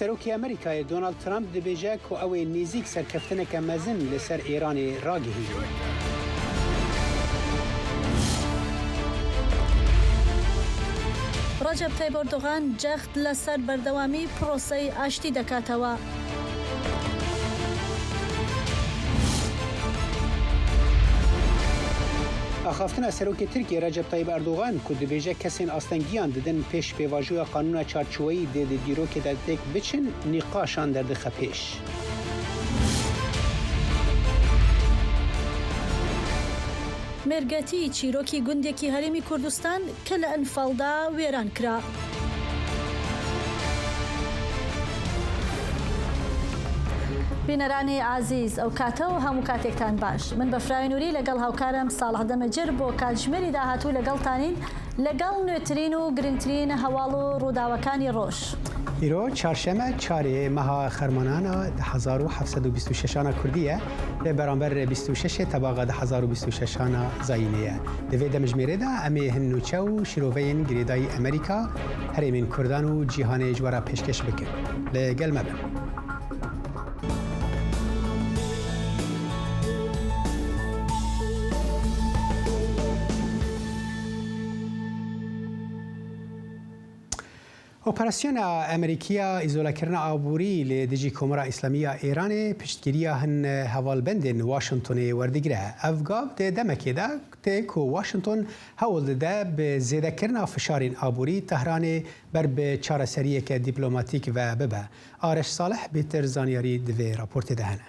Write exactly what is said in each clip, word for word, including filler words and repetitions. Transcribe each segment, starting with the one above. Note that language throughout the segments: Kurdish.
Serokê Amerîkayê Donald Trump dibêje ku ew ê nêzîk serkeftineke mezin li ser Îranê ragihîne. Recep Tayyip Erdogan cext لەسەر بەردەوامی پرۆسەی ئاشتی دەکاتەوە. Axaftina Serokê Tirkiyê Recep Tayyip Erdogan ku dibêje kesên astengiyan didin pêş pêvajoya qanûna çarçoweyî dê di dîrokê de têk biçin, nîqaşan derdixe pêş. مێرگەتی چیرۆکی گوندێکی هەرێمی کوردستان کە لە ئەنفالدا وێران کرا. بینەرانی ئازیز، ئەو کاتە و هەموو کاتێکتان باش. من بەفراوی نوری لەگەڵ هاوکارم ساڵح دەمەجر بۆ کاتژمێری داهاتوو لەگەڵتانین، لەگەڵ نوێترین و گرنگترین هەواڵ و ڕووداوەکانی ڕۆژ. Îro çarşeme çarê meha Xermanana di hezar û heft sed û bîst û şeşana Kurdî ye, lê beramber bîst û şeşê Tebaxa di hezar û bîst û şeşana Zayînê ye. Di vê demjimêrê de em ê hin nûçe û şîroveyên girêdayî Amerîka, herêmên Kurdan û cîhanê ji we re pêşkêş bikin. Li gel me bin. Operasyona Amerîkî ya îzolekirina aborî li dijî Komara Îslamî ya Îranê piştgiriya hin hevalbendên Washingtonê werdigire. Ev gav di demekê de tê ku Washington hewl dide bi zêdekirina fişarên aborî Tehranê ber bi çareseriyeke dîplomatîk ve bibe. Areş Salih bêtir zanyarî di vê raportê de hene.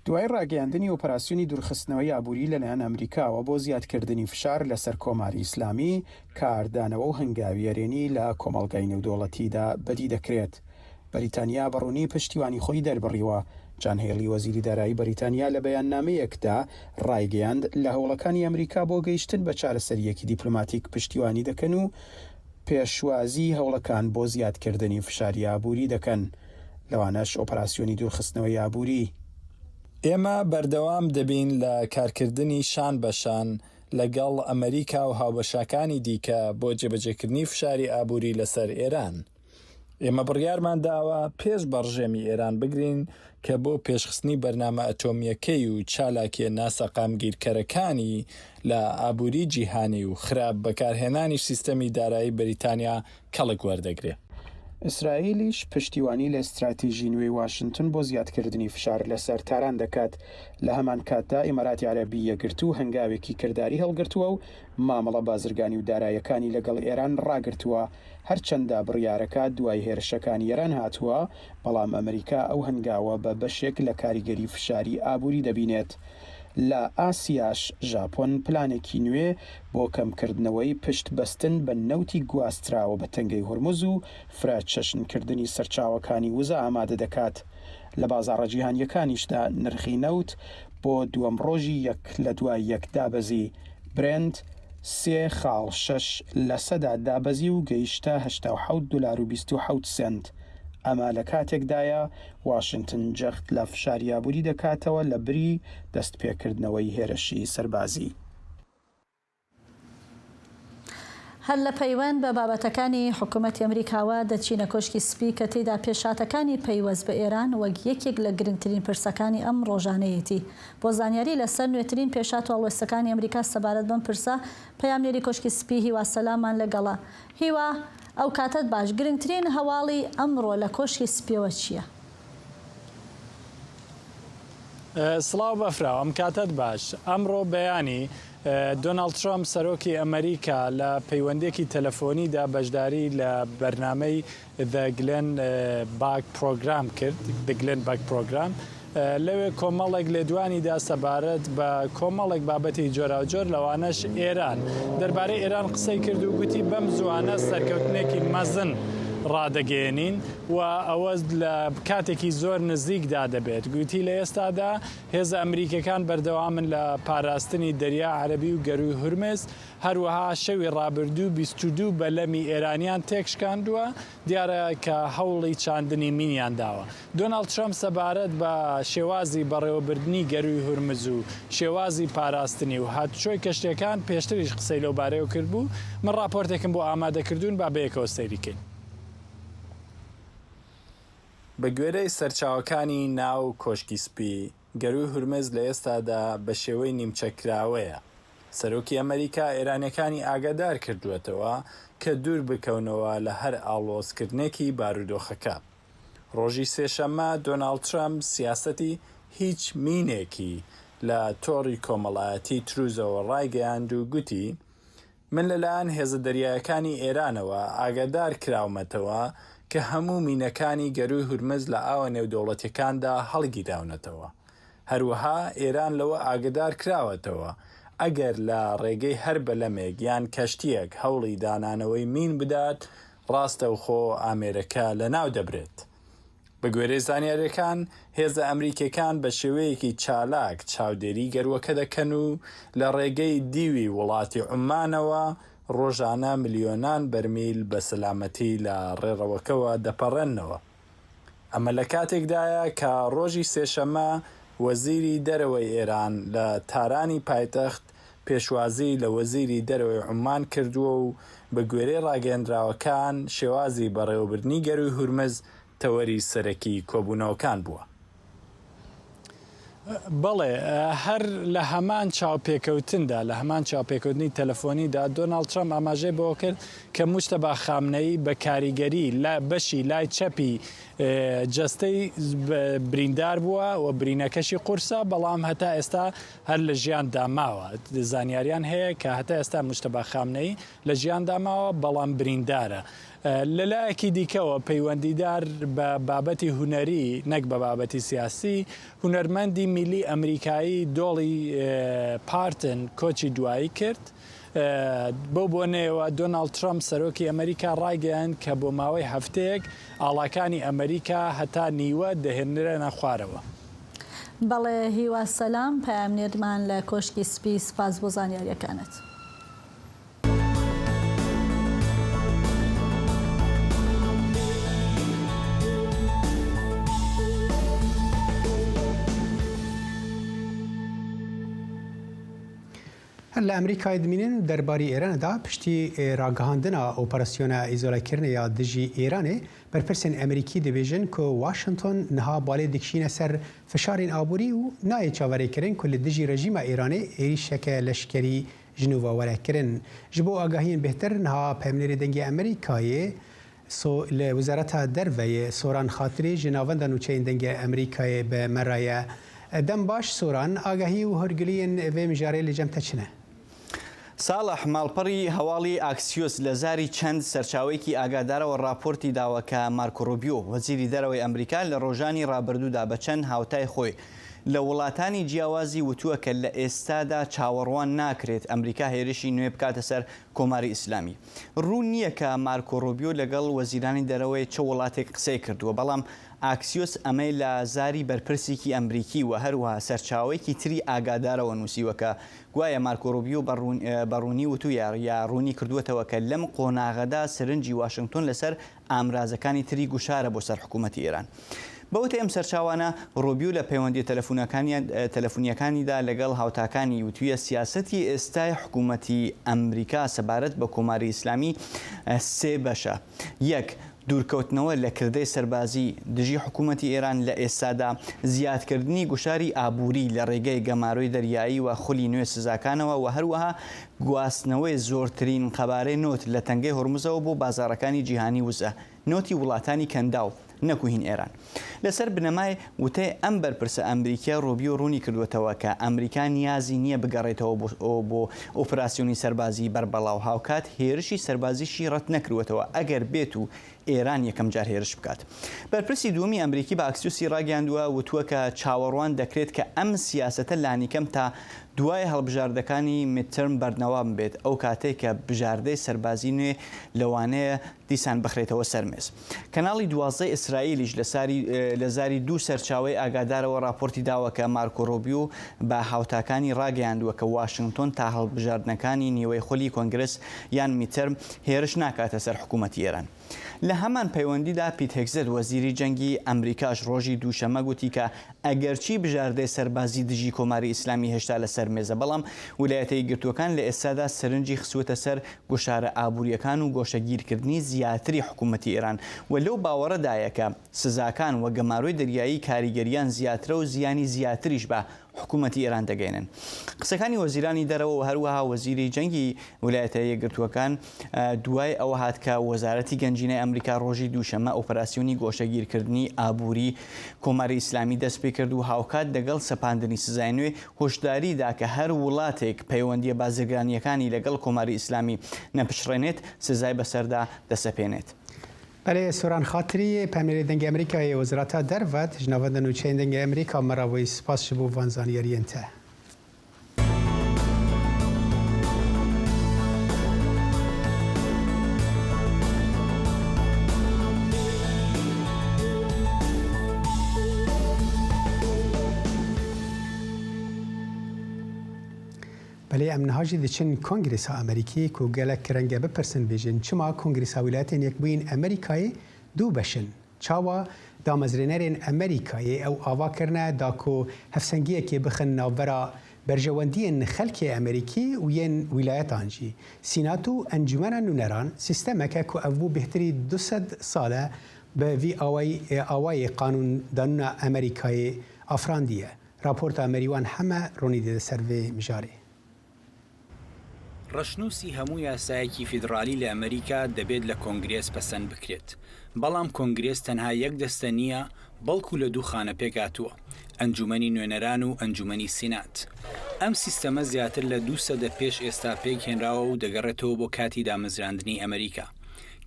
دوای ڕاگەیاندنی ئۆپەراسیۆنی دوورخستنەوەی ئابووری لەلایەن ئەمریکاوە بۆ زیادکردنی فشار لەسەر کۆماری ئیسلامی، کاردانەوە و هەنگاوی ئەرێنی لە کۆمەڵگای نێودەوڵەتیدا بەدی دەکرێت. بەریتانیا بەڕوونی پشتیوانی خۆی دەربڕیوە. جان هێڵی وەزیری دارایی بەریتانیا لە بەیاننامەیەکدا ڕایگەیاند، لە هەوڵەکانی ئەمریکا بۆ گەیشتن بە چارەسەریەکی دیپلۆماتیک پشتیوانی دەکەن و پێشوازی هەوڵەکان بۆ زیادکردنی فشاری ئابووری دەکەن، لەوانەش ئۆپەراسیۆنی دوورخستنەوەی ئابووری. ئێمە بەردەوام دەبین لە کارکردنی شان بە شان لەگەڵ ئەمریکا و هاوبەشاکانی دیکە بۆ جێبەجێکردنی فشاری ئابووری لەسەر ئێران. ئێمە بڕیارمان داوە پێش بە ڕژێمی ئێران بگرین کە بۆ پێشخستنی بەرنامە ئەتۆمیەکەی و چالاکیە ناسەقامگیرکەرەکانی لە ئابووری جیهانی و خراپ بەکارهێنانی سیستەمی دارایی بەریتانیا کەڵک وەردەگرێ. ئیسرائیلیش پشتیوانی لە استراتیژی نوێی واشنتن بۆ زیادکردنی فشار لەسەر تاران دەکات. لە هەمان کاتدا ئیماراتی عەرەبی یەکگرتوو هەنگاوێکی کرداری هەڵگرتووە و مامەڵە بازرگانی و دارایەکانی لەگەڵ ئێران ڕاگرتووە. هەرچەندە بڕیارەکە دوای هێرشەکانی ئێران هاتووە، بەڵام ئەمریکا ئەو هەنگاوە بە بەشێک لە کاریگەری فشاری ئابووری دەبینێت. لە ئاسیاش، ژاپۆن پلانێکی نوێ بۆ کەمکردنەوەی پشت بەستن بە نەوتی گواستراوە بە تەنگەی هورمز و فرە چەشنکردنی سەرچاوەکانی وزە ئامادە دەکات. لە بازاڕە جیهانیەکانیشدا نرخی نەوت بۆ دووەم ڕۆژی یەک لە دوای یەک دابەزی. برێنت سێ خاڵ شەش لە سەدا دابەزی و گەیشتە هەشتا و حەوت دلار و بیست و حەوت سنت. ئەمە لە کاتێکدایە واشنتن جەخت لە فشاری ئابووری دەکاتەوە لە بری دەستپێکردنەوەی هێرشی سەربازی. هەر لە پەیوەند بە بابەتەکانی حکوومەتی ئەمریکاوە دەچینە کۆشکی سپی کە تێیدا پێشهاتەکانی پەیوەست بە ئێران وەک یەکێک لە گرنگترین پرسەکانی ئەم ڕۆژانەیەتی. بۆ زانیاری لەسەر نوێترین پێشهات و هەڵوێستەکانی ئەمریکا سەبارەت بەم پرسە، پەیامنێری کۆشکی سپی هیوا سەلامان لەگەڵە. هیوا، ئەو کاتەت باش. گرنگترین هەواڵی ئەمڕۆ لە کۆشکی سپیەوە چییە؟ سڵاو بەفراو، ئەم کاتەت باش. ئەمڕۆ بەیانی، دۆناڵد ترامپ، سەرۆکی ئەمریکا، لە پەیوەندیەکی تەلەفۆنیدا بەشداری لە بەرنامەی The Glenn Beck Program کرد، The Glenn Beck Program. لەوێ کۆمەڵێک لێدوانی دا سەبارەت بە کۆمەڵێک بابەتی جۆراوجۆر، لەوانەش ئێران. دەربارەی ئێران قسەی کرد و گوتی، بەم زوانە سەرکەوتنێکی مەزن ڕادەگەیەنین و ئەوە لە کاتێکی زۆر نزیکدا دەبێت. گوتی لە ئێستادا هێزە ئەمریکیەکان بەردەوامن لە پاراستنی دەریا عەرەبی و گەرووی هورمز، هەروەها شەوی ڕابردوو بیست و دوو بەلەمی ئێرانیان تێکشکاندووە، دیارە کە هەوڵی چاندنی مینیان داوە. دۆناڵد ترەمپ سەبارەت بە شێوازی بەڕێوەبردنی گەرووی هورمز و شێوازی پاراستنی و هاتوچۆی کەشتیەکان پێشتریش قسەی لەو بارەیەوە کردبوو. من ڕاپۆرتێکم بۆ ئامادە کردوون، با بەیەکەوە سەیری کەین. بە گوێرەی سەرچاوەکانی ناو کۆشکی سپی، گەرووی هورمز لە ئێستادا بە شێوەی نیمچەکراوەیە. سەرۆکی ئەمریکا ئێرانیەکانی ئاگادار کردووەتەوە کە دوور بکەونەوە لە هەر ئاڵۆزکردنێکی بارودۆخەکە. ڕۆژی سێشەممە دۆناڵد ترەمپ سیاسەتی هیچ مینێکی لە تۆڕی کۆمەڵایەتی تروزەوە ڕایگەیاند و گوتی، من لەلایەن هێزە دەریایەکانی ئێرانەوە ئاگادار کراومەتەوە کە هەموو مینەکانی گەرووی هورمز لە ئاوە نێودەوڵەتیەکاندا هەڵگیراونەتەوە. هەروەها ئێران لەوە ئاگادار کراوەتەوە ئەگەر لە ڕێگەی هەر بەلەمێک یان کەشتیەک هەوڵی دانانەوەی مین بدات، ڕاستەوخۆ ئامێرەکە لە ناو دەبرێت. بە گوێرەی زانیاریەکان، هێزە ئەمریکیەکان بە شێوەیەکی چالاک چاودێری گەرووەکە دەکەن و لە ڕێگەی دیوی وڵاتی عومانەوە ڕۆژانە ملیۆنان بەرمیل بە سەلامەتی لە ڕێڕەوەکەوە دەپەڕێننەوە. ئەمە لە کاتێکدایە کە ڕۆژی سێشەممە وەزیری دەرەوەی ئێران لە تارانی پایتەخت پێشوازی لە وەزیری دەرەوەی عومان کردووە و بە گوێرەی ڕاگەیەندراوەکان شێوازی بەڕێوەبردنی گەرووی هورمز تەوەری سەرەکی کۆبوونەوەکان بووە. بەڵێ، هەر لە هەمان چاوپێکەوتندا، لە هەمان چاوپێکەوتنی تەلەفۆنیدا، دۆناڵد ترەمپ ئاماژەی بەوە کرد کە موجتەبا خامنەیی بە کاریگەری لە بەشی لای چەپی، ئێ، جەستەی ب-، بریندار بووە و برینەکەشی قورسە، بەڵام هەتا ئێستا هەر لە ژیاندا ماوە. زانیاریان هەیە کە هەتا ئێستا موجتەبا خامنەیی لە ژیاندا ماوە، بەڵام بریندارە. لە لایەکی دیکەوە، پەیوەندیدار بە بابەتی هونەری، نەک بە بابەتی سیاسی، هونەرمەندی میلی ئەمریکایی دۆڵی، ئێ، پارتن کۆچی دوایی کرد. ئێ، بەو بۆنەیەوە دۆناڵد ترەمپ سەرۆکی ئەمریکا ڕایگەیاند کە بۆ ماوەی هەفتەیەک ئاڵاکانی ئەمریکا هەتا نیوە دەهێنرێنە خوارەوە. بەڵێ، هیوا سەلام، پەیامنێرمان لە کۆشکی سپی، سپاس بۆ زانیاریەکانت. Her li Amerîkayê dimînin û derbarî Îranê de piştî, e, ragihandina operasyona îzolekirinê ya dijî Îranê, berpirsên Amerîkî dibêjin ku Washington niha balê dikişîne ser fişarên aborî û nayê çaverêkirin ku li dijî rejîma Îranê êrîşeke leşkerî ji nû ve were kirin. Ji bo agahiyên bêhtir, niha peyamnêrê Dengê Amerîkayê so-, li Wezareta Derve yê Soran Xatirî ji navenda nûçeyên Dengê Amerîkayê bi me re ye. Dem baş Soran, agahî û hûrgiliyên vê mijarê li cem te çi ne? Salih, malperî hevalî Axios لە زاری چەند سەرچاوەیەکی ئاگادارەوە ڕاپۆرتی داوە کە مارکۆ ڕوبیۆ، وەزیری دەرەوەی ئەمریکا، لە ڕۆژانی ڕابردوودا بە چەند هاوتای خۆی لە وڵاتانی جیاوازی وتووە کە لە ئێستادا چاوەڕوان ناکرێت ئەمریکا هێرشی نوێ بکاتە سەر کۆماری ئیسلامی. ڕوون نییە کە مارکۆ ڕوبیۆ لەگەڵ وەزیرانی دەرەوەی چ وڵاتێک قسەی کردووە، بەڵام ئاکسیۆس ئەمەی لە زاری بەرپرسێکی ئەمریکی و هەروەها سەرچاوەیەکی تری ئاگادارەوە نووسیوە کە گوایە مارکۆ ڕوبیۆ بە ڕوون-، بە ڕوونی وتوویە یا ڕوونی کردووەتەوە کە لەم قۆناغەدا سرنجی واشنگتۆن لەسەر ئامرازەکانی تری گوشارە بۆ سەر حکوومەتی ئێران. بە وتەی ئەم سەرچاوانە، ڕوبیۆ لە پەیوەندیە تەلەفونەکانیان-، تەلەفونیەکانیدا لەگەڵ هاوتاکانی وتوویە سیاسەتی ئێستای حکوومەتی ئەمریکا سەبارەت بە کۆماری ئیسلامی، ئە، سێ بەشە. یەک، دوورکەوتنەوە لە کردەی سەربازی دژی حکوومەتی ئێران لە ئێستادا، زیادکردنی گوشاری ئابووری لە ڕێگەی گەمارۆی دەریایی و خولی نوێ سزاکانەوە و هەروەها گواستنەوەی زۆرترین قەبارەی نۆت لە تەنگەی هۆرمزەوە بۆ بازاڕەکانی جیهانی وزە، نۆتی وڵاتانی کەنداو، نەکو هین ئێران. لەسەر بنەمای وتەی ئەم بەرپرسە ئەمریکیە، ڕوبیۆ ڕوونی کردووەتەوە کە ئەمریکا نیازی نییە بگەڕێتەوە بۆ، بۆ ئۆپراسیۆنی سەربازی بەربەڵاو، هاوکات هێرشی سەربازیشی ڕەت نەکردووەتەوە، ئەگەر بێت و ئێران یەکەم جار هێرش بکات. بەرپرسی دووەمی ئەمریکی بە ئاکسیۆسی ڕاگەیاندووە، وتووە کە چاوەڕوان دەکرێت کە ئەم سیاسەتە لانیکەم تا دوای هەڵبژاردەکانی midterm بەردەوام بێت، ئەو کاتێک کە بژاردەی سەربازی نوێ لەوانەیە دیسان بخرێتەوە سەر مێز. کەناڵی دوازدە ئیسرائیلیش لە ساری، لە زاری دوو سەرچاوەی ئاگادارەوە راپۆرتی داوە کە مارکۆ ڕۆبیو بە هاوتاکانی ڕاگەیاندووە کە واشنگتۆن تا هەڵبژاردنەکانی نیوەی خولی کۆنگرس یان midterm هێرش ناکاتە سەر حکوومەتی ئێران. لە هەمان پەیوەندیدا پیت هێگزێت وەزیری جەنگی ئەمریکاش ڕۆژی دووشەممە گوتی کە ئەگەرچی بژاردەی سەربازی دژی کۆماری ئیسلامی هێشتا لەسەر مێزە، بەڵام ویلایەتە یەکگرتووەکان لە ئێستادا سەرنجی خستووەتە سەر گوشارە ئابوورییەکان و گۆشەگیرکردنی زیاتری حکوومەتی ئێران و لەو باوەڕەدایە کە سزاکان و گەمارۆی دەریایی کاریگەرییان زیاترە و زیانی زیاتریش بە حکوومەتی ئێران دەگەێنن. قسەکانی وەزیرانی دەرەوە و هەروەها وەزیری جەنگی ویلایەتە یەکگرتووەکان، ئە، دوای ئەوە هات کە وەزارەتی گەنجینەی ئەمریکا ڕۆژی دووشەممە ئۆپەراسیۆنی گۆشەگیرکردنی ئابووری کۆماری ئیسلامی دەست پێ کرد و هاوکات دەگەڵ سەپاندنی سزای نوێ هۆشداری دا کە هەر وڵاتێک پەیوەندییە بازرگانییەکانی لەگەڵ کۆماری ئیسلامی نەپچڕێنێت، سزای بەسەردا دەسەپێنێت. بەڵێ، سۆران خاتری، پەیامنێری دەنگی ئەمریکا یە وەزارەتا دەرەوە، ji navenda nûçeyên dengê Amerîka me re bûyî. Spas ji bo van zanyariyên te. Belê, em niha jî diçin Kongresa Amerîkî ku gelek reng e bipirsin, bêjin, çima Kongresa Wîlayetên Yekbûyîn Amerîkayê du beş in? Çawa damezrênerên Amerîkayê ew ava kirine da ku hevsengiyekê bixin navbera berjewendiyên xelkê Amerîkî û yên wîlayetan jî? Sînat û Encûmena Nûneran sîstemek e ku ev bû bêhtirî du sed sal e bi vî awayî, awayê qanûndanûna Amerîkayê afrandiye. Raporta Merîwan Heme ronî dide ser vê mijarê. ڕەشنووسی هەموو یاسایەکی فیدرالی لە ئەمریکا دەبێت لە کۆنگرێس پەسەند بکرێت، بەڵام کۆنگرێس تەنها یەک دەستە نییە، بەڵکو لە دوو خانە پێکهاتووە، ئەنجومەنی نوێنەران و ئەنجومەنی سینات. ئەم سیستەمە زیاتر لە دوو سەدە پێش ئێستا پێک هێنراوە و دەگەڕێتەوە بۆ کاتی دامەزراندنی ئەمریکا.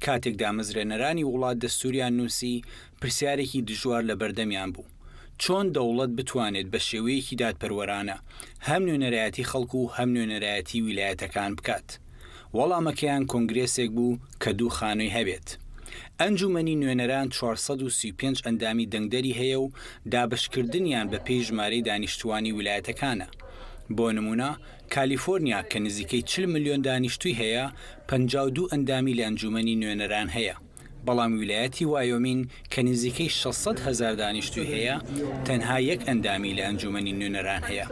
کاتێک دامەزرێنەرانی وڵات دەستوریان نووسی، پرسیارێکی دژوار لە بەردەمیان بوو. چۆن دەوڵەت بتوانێت بە شێوەیەکی دادپەروەرانە هەم نوێنەرایەتی خەڵک و هەم نوێنەرایەتی ویلایەتەکان بکات؟ وەڵامەکەیان کۆنگرێسێک بوو کە دوو خانەی هەبێت. ئەنجومەنی نوێنەران چوار سەد و سی و پێنج ئەندامی دەنگدەری هەیە و دابەشکردنیان بە پێی ژمارەی دانیشتوانی ویلایەتەکانە. بۆ نمونە، کالیفۆرنیا کە نزیکەی چل ملیۆن دانیشتووی هەیە، پەنجا و دوو ئەندامی لە ئەنجومەنی نوێنەران هەیە. بەڵام ویلایەتی وایۆمین کە نزیکەی شەش سەد هەزار دانیشتووی هەیە، تەنها یەک ئەندامی لە ئەنجومەنی نوێنەران هەیە.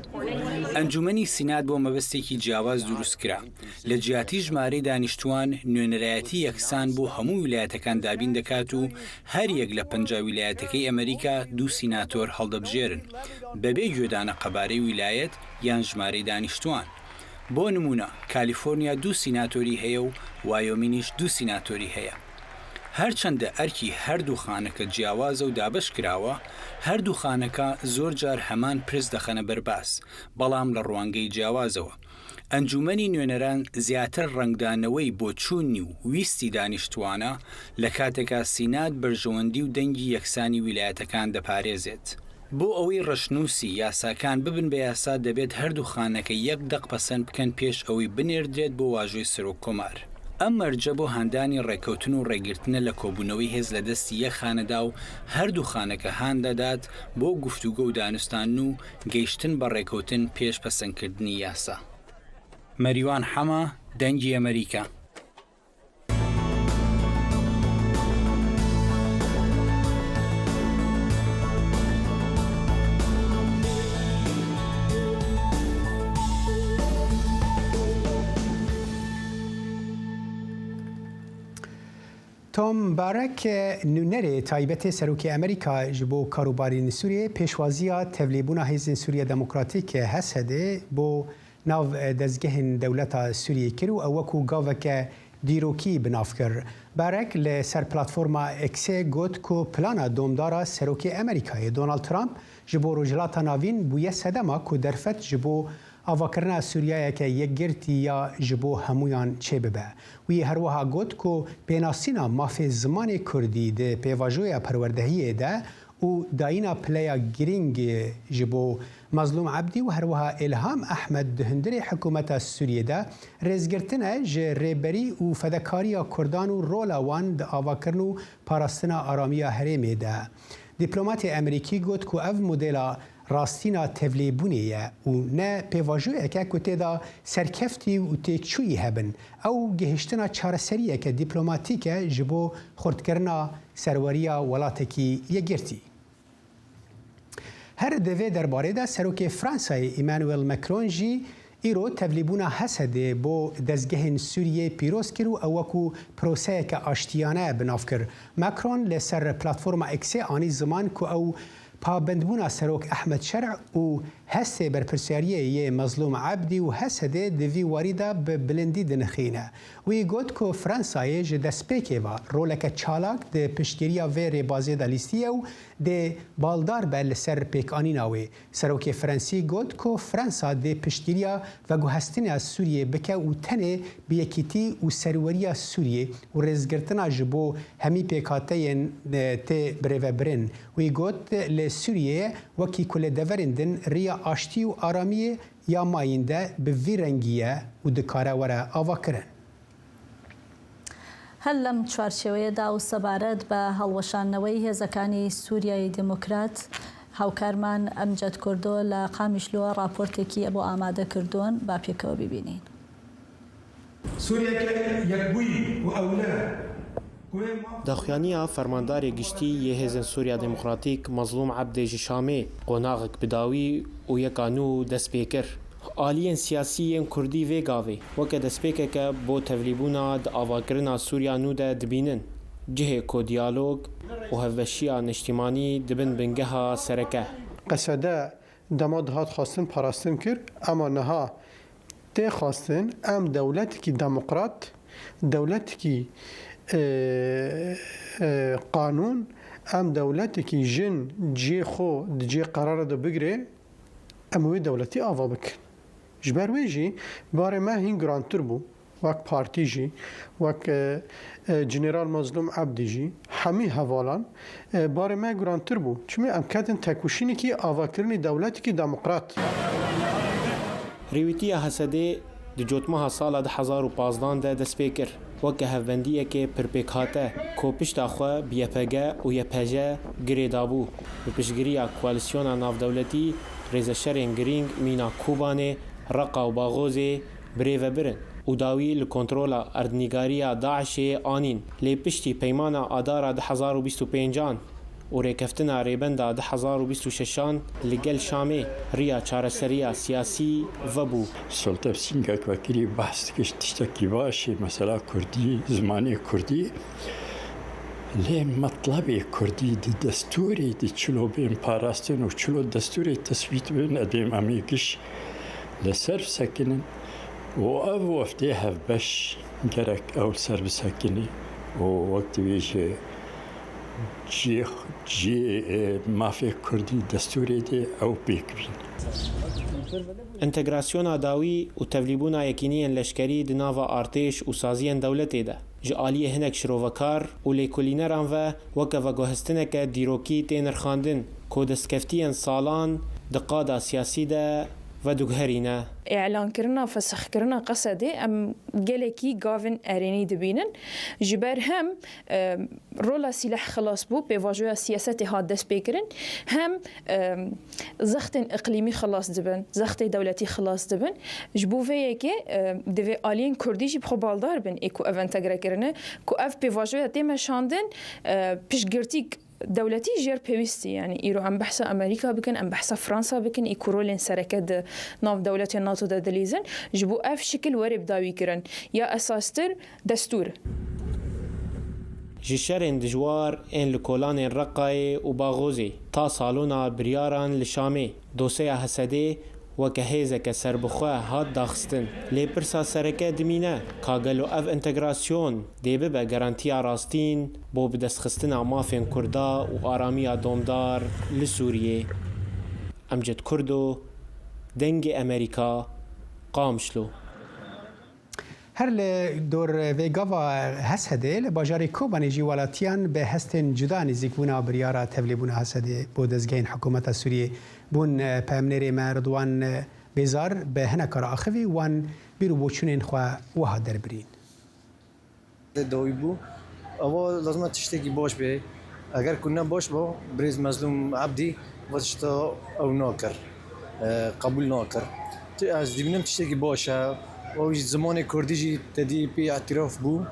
ئەنجومەنی سینات بۆ مەبەستێکی جیاواز دروست کرا. لە جیاتی ژمارەی دانیشتوان، نوێنەرایەتی یەکسان بۆ هەموو ویلایەتەکان دابین دەکات و هەر یەک لە پەنجا ویلایەتەکەی ئەمریکا دوو سیناتۆر هەڵدەبژێرن، بەبێ گوێدانە قەبارەی ویلایەت یان ژمارەی دانیشتوان. بۆ نمونە، کالیفۆرنیا دوو سیناتۆری هەیە و وایۆمینیش دوو سیناتۆری هەیە. هەرچەندە ئەرکی هەردوو خانەکە جیاوازە و دابەش کراوە، هەردوو خانەکە زۆر جار هەمان پرس دەخەنە بەرباس، بەڵام لە ڕوانگەی جیاوازەوە. ئەنجومەنی نوێنەران زیاتر ڕەنگدانەوەی بۆچوونی و ویستی دانیشتوانە، لە کاتێکا سینات بەرژەوەندی و دەنگی یەکسانی ویلایەتەکان دەپارێزێت. بۆ ئەوەی ڕەشنووسی یاساکان ببن بە یاسا، دەبێت هەردوو خانەکە یەک دەق پەسەند بکەن پێش ئەوەی بنێردرێت بۆ واژۆی سەرۆک کۆمار. ئەم مەرجە بۆ هاندانی ڕێکەوتن و ڕێگرتنە لە کۆبوونەوەی هێز لە دەستی یەک خانەدا و هەردوو خانەکە هان دەدات بۆ گفتوگۆ و دانوستان و گەیشتن بە ڕێکەوتن پێش پەسەندکردنی یاسا. مەریوان حەمە، دەنگی ئەمریکا. Tom Barrack, nûnerê taybetê Serokê Amerîka ji bo karûbarên Sûriyê, pêşwaziya tevlîbûna Hêzên Sûriya Demokratîk, H S D'ê, bo nav dezgehên dewleta Sûriyê kir û ew wekû gaveke dîrokî bi nav kir. Barrack li ser platforma X-ê got ku plana domdara Serokê Amerîkayê Donald Trump ji bo Rojhilata Navîn bûye sedema ku derfet ji bo avakirina Sûriyeyeke yekgirtî ya ji bo hemûyan çêbibe. Wî her wiha got ku pênasîna mafê zimanê kurdî di pêvajoya perwerdehiyê de û dayîna pileya girîng ji bo Mazlûm Ebdî û her wiha Îlham Ehmed di hundirê hikûmeta Sûriyê de rêzgirtin e ji rêberî û fedakariya kurdan û rola wan di avakirin û parastina aramiya herêmê de. Dîplomatê Amerîkî got ku ev modela rastîna tevlîbûnê ye û ne pêvajoyeke ku tê de serkeftî û têkçûyî hebin. Ew gihiştina çareseriyeke dîplomatîk e ji bo xurtkirina serweriya welatekî yekgirtî. Her di vê derbarê de Serokê Fransayê Emmanuel Macron jî îro tevlîbûna Hesedê bo dezgehên Sûriyê pîroz kir û ew wekû proseyeke aştiyane bi nav kir. Macron li ser platforma X-ê anî ziman ku ew pabendbûna Serok Ehmed Şer'î û hestê berpirsyariyê yê Mezlûm Ebdî û Hesedê di vî warî de bi bilindî dinixîne. Wî got ku Fransayê ji destpêkê ve roleke çalak di piştgiriya vê rêbazê de lîstiye û dê baldar be li ser pêkanîna wê. Serokê Fransî got ku Fransa dê piştgiriya veguhestina Sûriyê bike û tenê bi yekîtî û serweriya Sûriyê û rêzgirtina ji bo hemî pêkhateyên, e, tê birêvebirin. Wî got, li Sûriyeyê wekî ku li deverên din riya aştî û aramiyê ya mayînde bi vî rengî ye û dikare were avakirin. هەر لەم چوارچێوەیەدا و سەبارەت بە هەڵوەشاندنەوەی هێزەکانی سووریای دیموکرات، هاوکارمان ئەمجەد کوردۆ لە قامیشلۆ ڕاپۆرتێکی بۆ ئامادە کردوون، با پێکەوە ببینین. سووریەکە یەکبووی و ئەولە. Daxuyaniya Fermandarê Giştî yê Hêzên Sûriya Demokratîk Mazlûm Ebdê ji Şamê qonaxek bi dawî û yeka nû dest pê kir. Aliyên siyasî yên Kurdî vê gavê weke destpêkeke bo tevlîbûna di avakirina Sûriya nû de dibînin, cihê ku diyalog û hevbeşiya niştîmanî dibin bingeha sereke. Qesede dema dihat xwestin parastin kir, ema niha tê xwestin em dewletekî demokrat, dewletekî, e, e, qanûn, em dewletekî jin cihê xwe di cihê qerara de bigire, em wê dewletî ava bikin. Ji ber wê jî barê me hîn girantir bû. Wek partî jî, wek, e, e, General Mazlûm Ebdî jî, hemî hevalan, e, barê me girantir bû. Çimê em ketin tekoşînekî avakirinî dewletekî demokrat. Rêwîtiya Hesedê di cotmeha sala du hezar û pazdan de dest pê kir. Weke hevbendiyekê pirpêkhate ku pişta xwe bi Y P G û Y P J girê dabû. Bi piştgiriya koalîsyona navdewletî, rêzeşerên girîng mîna Kobanê, Reqa û Baxozê birêvebirin û dawî li kontrola erdnîgariya DAIŞê anîn. Lê piştî peymana Adara du hezar û bîst û pêncan û rêkeftina Rêbenda du hezar û bîst û şeşan li gel Şamê riya çareseriya siyasî vebû. Soltev Sîngek vekirî behs dikir tiştekî baş e, mesela kurdî, zimanê kurdî. Lê metlebê kurdî di destûrê de çilo bên parastin û çilo destûrê tesbît bin, edêm em ê giş li ser bisekinin û ev wefdê hevbeş gerek ew li ser bisekinî û wek divê ji cih-, cihê, e, mafê kurdî destûrê de ew pêk bîn. Entegrasyona dawî û tevlîbûna yekîniyên leşkerî di nava artêş û saziyên dewletê de ji aliyê hinek şirovekar û lêkolîneran ve weke veguhestineke dîrokî tê nirxandin ku destkeftiyên salan di qada siyasî de veguherîne. Îlankirina fesixkirina Qesedê em gelekî gavên erênî dibînin. Ji ber hem, e, rola sîleh xilas bû, pêvajoya siyasetê hat destpêkirin, hem, e, zextên iqlîmî xilas dibin, zextê dewletî xilas dibin. Ji bo vê yekê, e, divê aliyên kurdî jî bi xwe baldar bin ê ku ev entegre kirine, ku ev pêvajoya tê meşandin, e, piştgirtîk dewletî jêr pêwîstî, yanî îro em behsa Amerîka bikin, em behsa Fransa bikin, ê ku rolên sereke di nav dewletên NATO de dilîzin, ji bo ev şikil were bi dawî kirin. Ya esastir destûr. Ji şerên dijwar ên li kolanên Reqayê û Baxozê ta salona biryaran li Şamê, doseya Hesedê weke hêzeke serbixwe hat daxistin. Lê pirsa sereke dimîne ka gelo ev entegrasyon dê bibe garantiya rastîn bo bidestxistina mafên Kurda û aramiya domdar li Sûriyê? Emced Kurdo, Dengê Amerîka, Qamişlo. Her li dor vê gava Hesedê li bajarê Kobanê jî welatiyan bi hestên cuda nêzîkbûna biryara tevlîbûna Hesedê bo dezgehên hikûmeta Sûriyê bûn. Peyamnêrê me Ridwan Bêzar bi hineka re axivî wan bîr û boçûnên xwe wiha derbirîn. Dawî bû. Ava lazim e tiştekî baş be. Eger ku ne baş ba, birêz Mezlûm Ebdî va tişta ew nakir, e, qebûl nakir. Ti-, ez dibînim tiştekî baş e. Ew jî zimanê kurdî jî tedî pê îtiraf bû.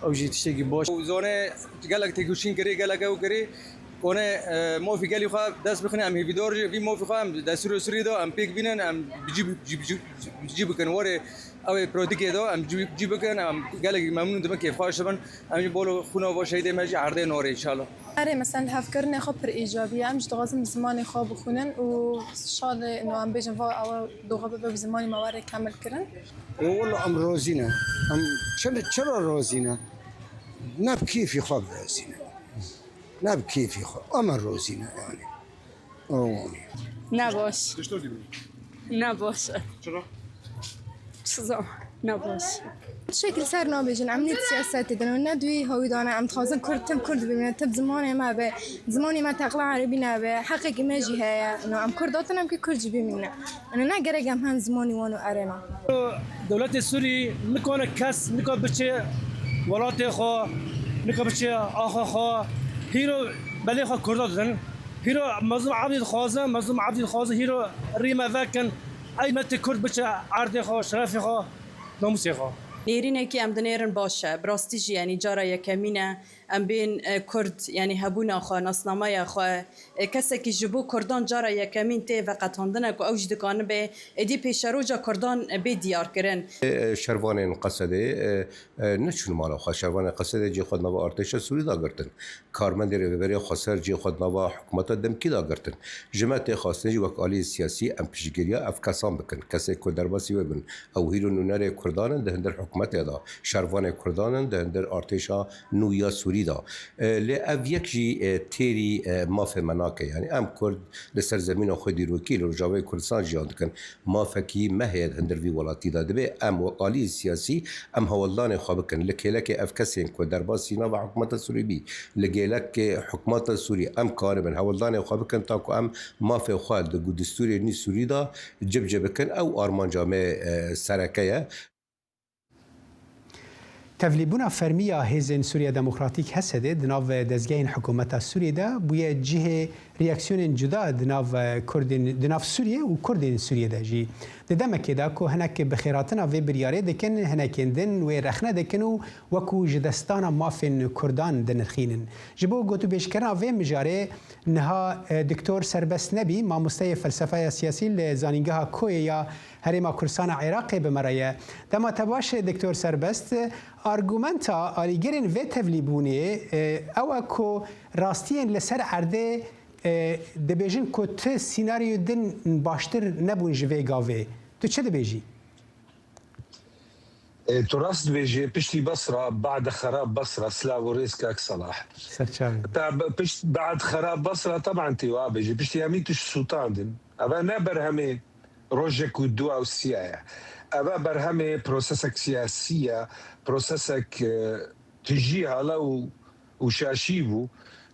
Ew jî tiştekî baş. Û zane gelek têkoşîn kirî, gelek ew kirî. Kone, e, mafî gelî xwe dest bixine, em hêvîdar jî vî mafî xwe em destûrê Sûrî de em pêk bînin, em bi cî, bi cî, bi cî, bi cî bikin. Warê ew ê pratîkê de em cî, cî bikin, em gelekî memnûn dibin, kêfxweş dibin. Em jî bolo xwîna va şehîdê me jî erdê norê înşallah. Erê, mesela li hevkirinê xwe pir îcabî ye. Em jî dixwazin bi zimanê xwe bixwînin û şadê ino em bêjin va ew doxa bibe bi zimanê me were kemil kirin. Walla em rozî ne. Em çi, çira rozî ne? Ne bi kêfî xwe bi rozî ne. Ne bi kêfî xwe. Em rozî ne yani. Ew. Ne baş. Ne baş. Çira? Çi zam? Ne baş. Şekil ser nabêjin. Em ne siyasetê din û ne duyî hawî dane. Em dixwazin kurd, tim kurd bimîne, tim zimanê me be. Zimanê me teqla erebî nebe. Heqekî me jî heye. Ino em kurd hatin, em kî kurd jî bimîne. Ino ne gerek em hem zimanî wan û erêna. Dewletê Sûrî nikane kes nika biçe welatê xwe, nika biçe axa xwe. Hîro belê xwe kurda didin. Hîro Mezlûm Ebdî dixwaze, Mezlûm Ebdî dixwaze hîro rî me vekin. Ey metê kurd biçe erdê xwe, şerefê xwe, namûsê xwe. Nêrînekî em dinêrin baş e. Bi rastî jî, yanî cara yekemîn e em bên, e, kurd, yanî hebûna xwe, nasnameya xwe, e, kesekî ji bo kurdan cara yekemîn tê veqetandine ku ew jî dikanibe êdî pêşeroja kurdan, e, bê diyarkirin. E, şervanên Qesedê, e, e, neçûn mala xwe. Şervanên Qesedê cihê xwe di nava artêşa Sûrî de girtin. Karmendê Rêveberiya Xweser cihê xwe di nava hikûmeta demkî de girtin. Ji me tê xwestin jî wek aliyê siyasî em piştgiriya ev kesan bikin. Kesê ku derbasî wê bin, ew hîro nûnerê kurdan in di hundir hikûmetê de, şervanê kurdan in di hundir artêşa nû ya Sûrî de. E, lê ev yek jî, e, têrî, e, mafê me nake. Yanî em kurd li ser zemîna xwe dîrokî li Rojavayê Kurdistan jiyan dikin. Mafekî me heye di hundir vî welatî de. Dibê em wek aliyê siyasî em hewldanê xwe bikin. Li kêlekê ev kesên ku derbasî nava hikûmeta Sûrî bî, li kêlekê hikûmeta Sûrî em karibin hewldanê xwe bikin, ta ku em mafê xwe di gu-, distûrê nî Sûrî de cibcî bikin. Ew armanca me, e, sereke ye. Tevlîbûna fermî ya Hêzên Sûriya Demokratîk, H S D, di nav dezgehên hikûmeta Sûriyê de bûye cihê reaksiyonên cuda di nav Kurdên, di nav Sûriyê û Kurdên Sûriyê de jî. Di demekê de ku hinek bi xêrhatina vê biryarê dikin, hinekên din wê rexne dikin û wekû ji destdana mafên Kurdan dinirxînin. Ji bo gotûbêjkirina vê mijarê niha, e, Doktor Serbest Nebî, mamosteyê felsefeya siyasî li Zanîngeha Koyê ya Herêma Kurdistana Iraqê bi me re ye. Dema te baş, Doktor Serbest. Argumenta alîgirên vê tevlîbûnê, e, ew e ku rastiyên li ser erdê, e, dibêjin ku ti sînaryoyê din baştir nebûn ji vê gavê. Tu çi dibêjî? E, tu rast dibêjî, piştî Basra, ba'de xerab Basra, silav û rêz kak Selah. Serçavê. Ta b-, pişt, ba'd xerab Basra, teban tê wa bêjî, piştî hemî tişt sûtandin. Eve ne berhemê rojek û dua û siya ye. Eve berhemê prosesek siyasî ye, prosesek, e, tijî hala û, û şaşî bû.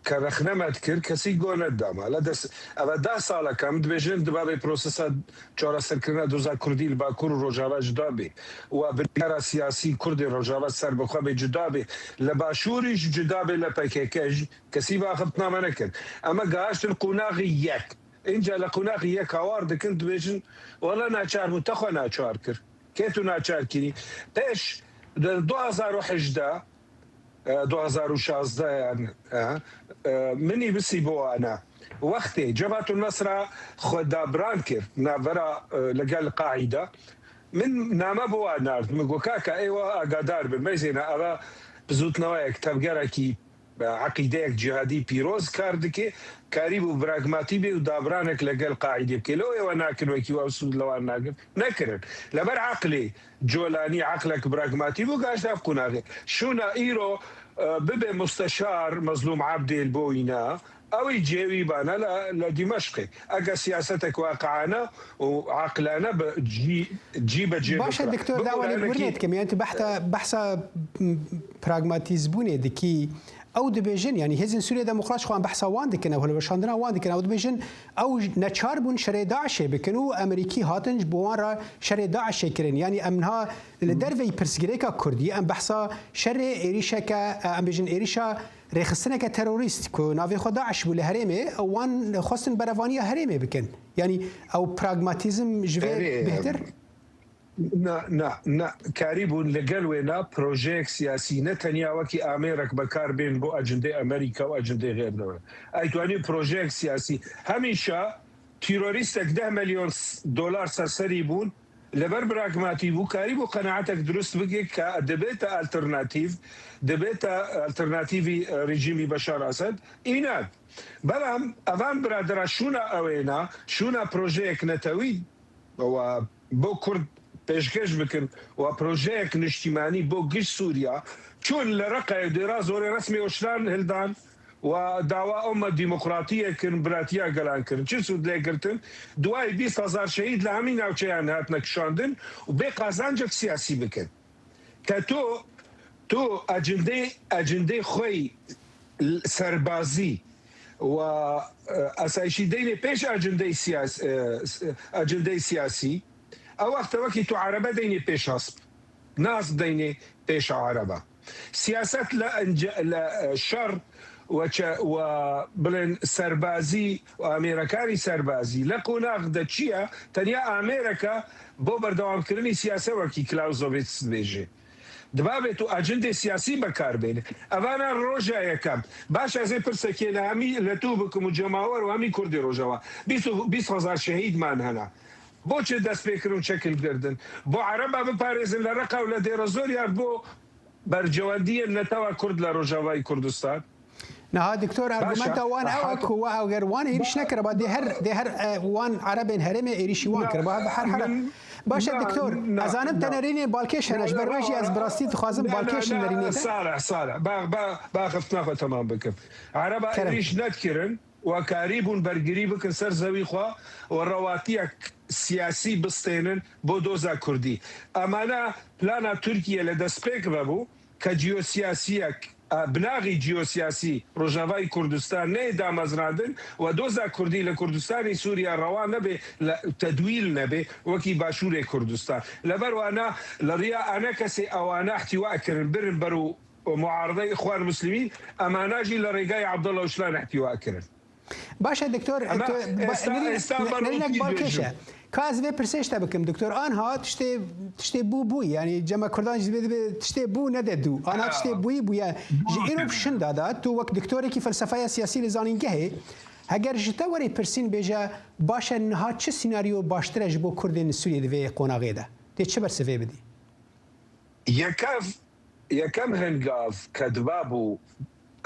Ke rexne me dikir, kesî go nedama. Le des, eve deh salek em dibêjin, di bavê prosesa çareserkirina doza Kurdî li Bakur û Rojava cuda bê. Û a biryara siyasî Kurdê Rojava serbixwe bê cuda bê. Li Başûrî jî cuda bê, li P K K jî kesî bi axiftina me nekir. Eme gehaştin qonaxî yek. Înca li qonaxî yek hawar dikin, dibêjin, wela naçar bû, te xwe naçar kir. Kê tu naçar kirî? Pêş di du hazar û hejdeh, e, du hazar û şazdeh yani, e, e, min nivîsî bo wana. Wextê Cebatun Nasra xwe dabran kir, navbera, e, li gel Qaîda, min name bo wan nard. Min got, kaka, êwa agadar bin. Meyzêna ava bizûtnawayek, tevgerekî eqîdeyek cîhadî pîroz kar dike, karîbû pragmatî bê û dabranek li gel Qaîdê bike. Lê êwe nakin wekî we sûd li wan nakin. Nekirin. Li ber eqlê colanî, eqlek pragmatî bû, gaşt ev qonaxê. Şûna îro, e, bibe musteşar Mezlûm Ebdê li bo wîna, Ew ê cihê wî bana li, li Dîmeşqê. Ege siyasetek waqiane û aqilane bi cî, cî be cî Baş e, bikira. Doktor, dawa lê birin dikim. Yani tu behta, behsa, m, pragmatîzbûnê dikî. Ew dibêjin, yani Hêzên Sûriye Demokrat xwe em behsa wan dikin, ew hilweşandina wan dikin. Ew dibêjin, ew neçar bûn şerê DAIŞê bikin û Amerîkî hatin ji bo wan re şerê DAIŞê kirin. Yani em niha li derveyî pirsgirêka Kurdî, em behsa şerê êrîşeke, em bêjin êrîşa rêxistineke terorîst ku navê xwe DAIŞ bû li herêmê, wan xwestin berevaniya herêmê bikin. Yanî ew pragmatîzm ji vê Erê, bêhtir? Na, na, na, karîbûn li gel wê na projeyek siyasî ne tenya wekî amêrek bekar bên bo ecindê Amerîka û ecindê xêr de we. Ay tuanî projeyek siyasî hemîşa tîrorîstek deh milyon s-, dolar ser serî bûn, li ber pragmatî bû, karîbû qenaetek dirust bike ke dibête alternatîv, dibête alternatîvî, e, rejîmî Beşar Esed. Înan. Belam evan biradera şûna ewêna, şûna projeyek netewî we bo Kurd pêşkêş bikin, we projeyek niştîmanî bo giş Sûriya, çûn li Reqayê Dêra Zorê resmê Oşlan hildan, û dawa ûma demokratiyê kirin, biratiya gelan kirin. Çi sûd lê girtin? Duayê bîst hezar şehîd li hemî navçeyan hatine kişandin û bê qazancek siyasî bikin. Ke tu, tu ecindê, ecindê xwe yî serbazî û, e, asayişî deynê pêş ecindê siyas-, e, s-, ecindê siyasî, ew wexte wekî tu erebe deynê pêş hesp. Ne hesp deynê pêşa ereba. Siyaset li ence-, li, e, şer we çe-, we bilên serbazî û amêrekarî serbazî li qonax de çi ye? Tenya amêreke bo berdewamkirinî siyase wekî Clausewitz dibêje. Dibabê tu ecindê siyasî bekar bêne. Evana roja yekem. Baş ez ê pirsekê li hemî li tu bikim û cemawer û hemî Kurdê Rojava. Bîst û, bîst hezar şehîd man hene. Bo çi dest pê kirin û çekil girdin? Bo Ereba biparêzin li Reqa û li Dêrezor ya bo berjewendiyên netewa Kurd li Rojavayê Kurdistan? Niha Doktor, argumenta wan ew e ku we eger wan êrîş nekiriba, dê her, dê her, e, wan Erebên herêmê êrîşî wan kiriba. Her, her, baş e, Doktor, ez zanim te nerînê balkêş hene, ji ber wê jî ez bi rastî dixwazim balkêş nerînê te. Salih, Salih, ba, ba, ba xiftina xwe temam bikim. Ereba êrîş nedikirin. Wekarî bûn bergirî bikin ser zewî xwe û rewatiyek siyasî bistênin bo doza Kurdî. Emana plana Tirkiye li destpêk vebû ke ciyosiyasiyek, e, binaxî ciyosiyasî Rojavayî Kurdistan neyê damezrandin we doza Kurdî li Kurdistanê Sûriye rewa nebe, li tedwîl nebe wekî Başûrê Kurdistan. Leber wana li riya enekesê ewana ihtiwa kirin, birin ber û û muarideyê Îxwan Muslimîn, emana jî li rêgayê Abdullah Ocalan ihtiwa kirin. Baş e, Doktor, Ama tu, ba, êsta, nerî-, êsta ne-, nerînek balkêş e. Ka ez vê pirsê ji te bikim, Doktor. Anha tiştê, tiştê bû bûyî. Yani cema Kurdan jî dibê, dibê tiştê bû nede dû. Anha tiştê bûyî bûye. Ji îro bi şinda da, tu wek doktorekî felsefeya siyasî li zanîngehê, heger ji te werê pirsîn bêje, baş e niha çi senaryo baştir e ji bo Kurdên Sûriyê di vê qonaxê de? Tê çi bersivê bidî? Yekev, yekem hingav ke dibabû,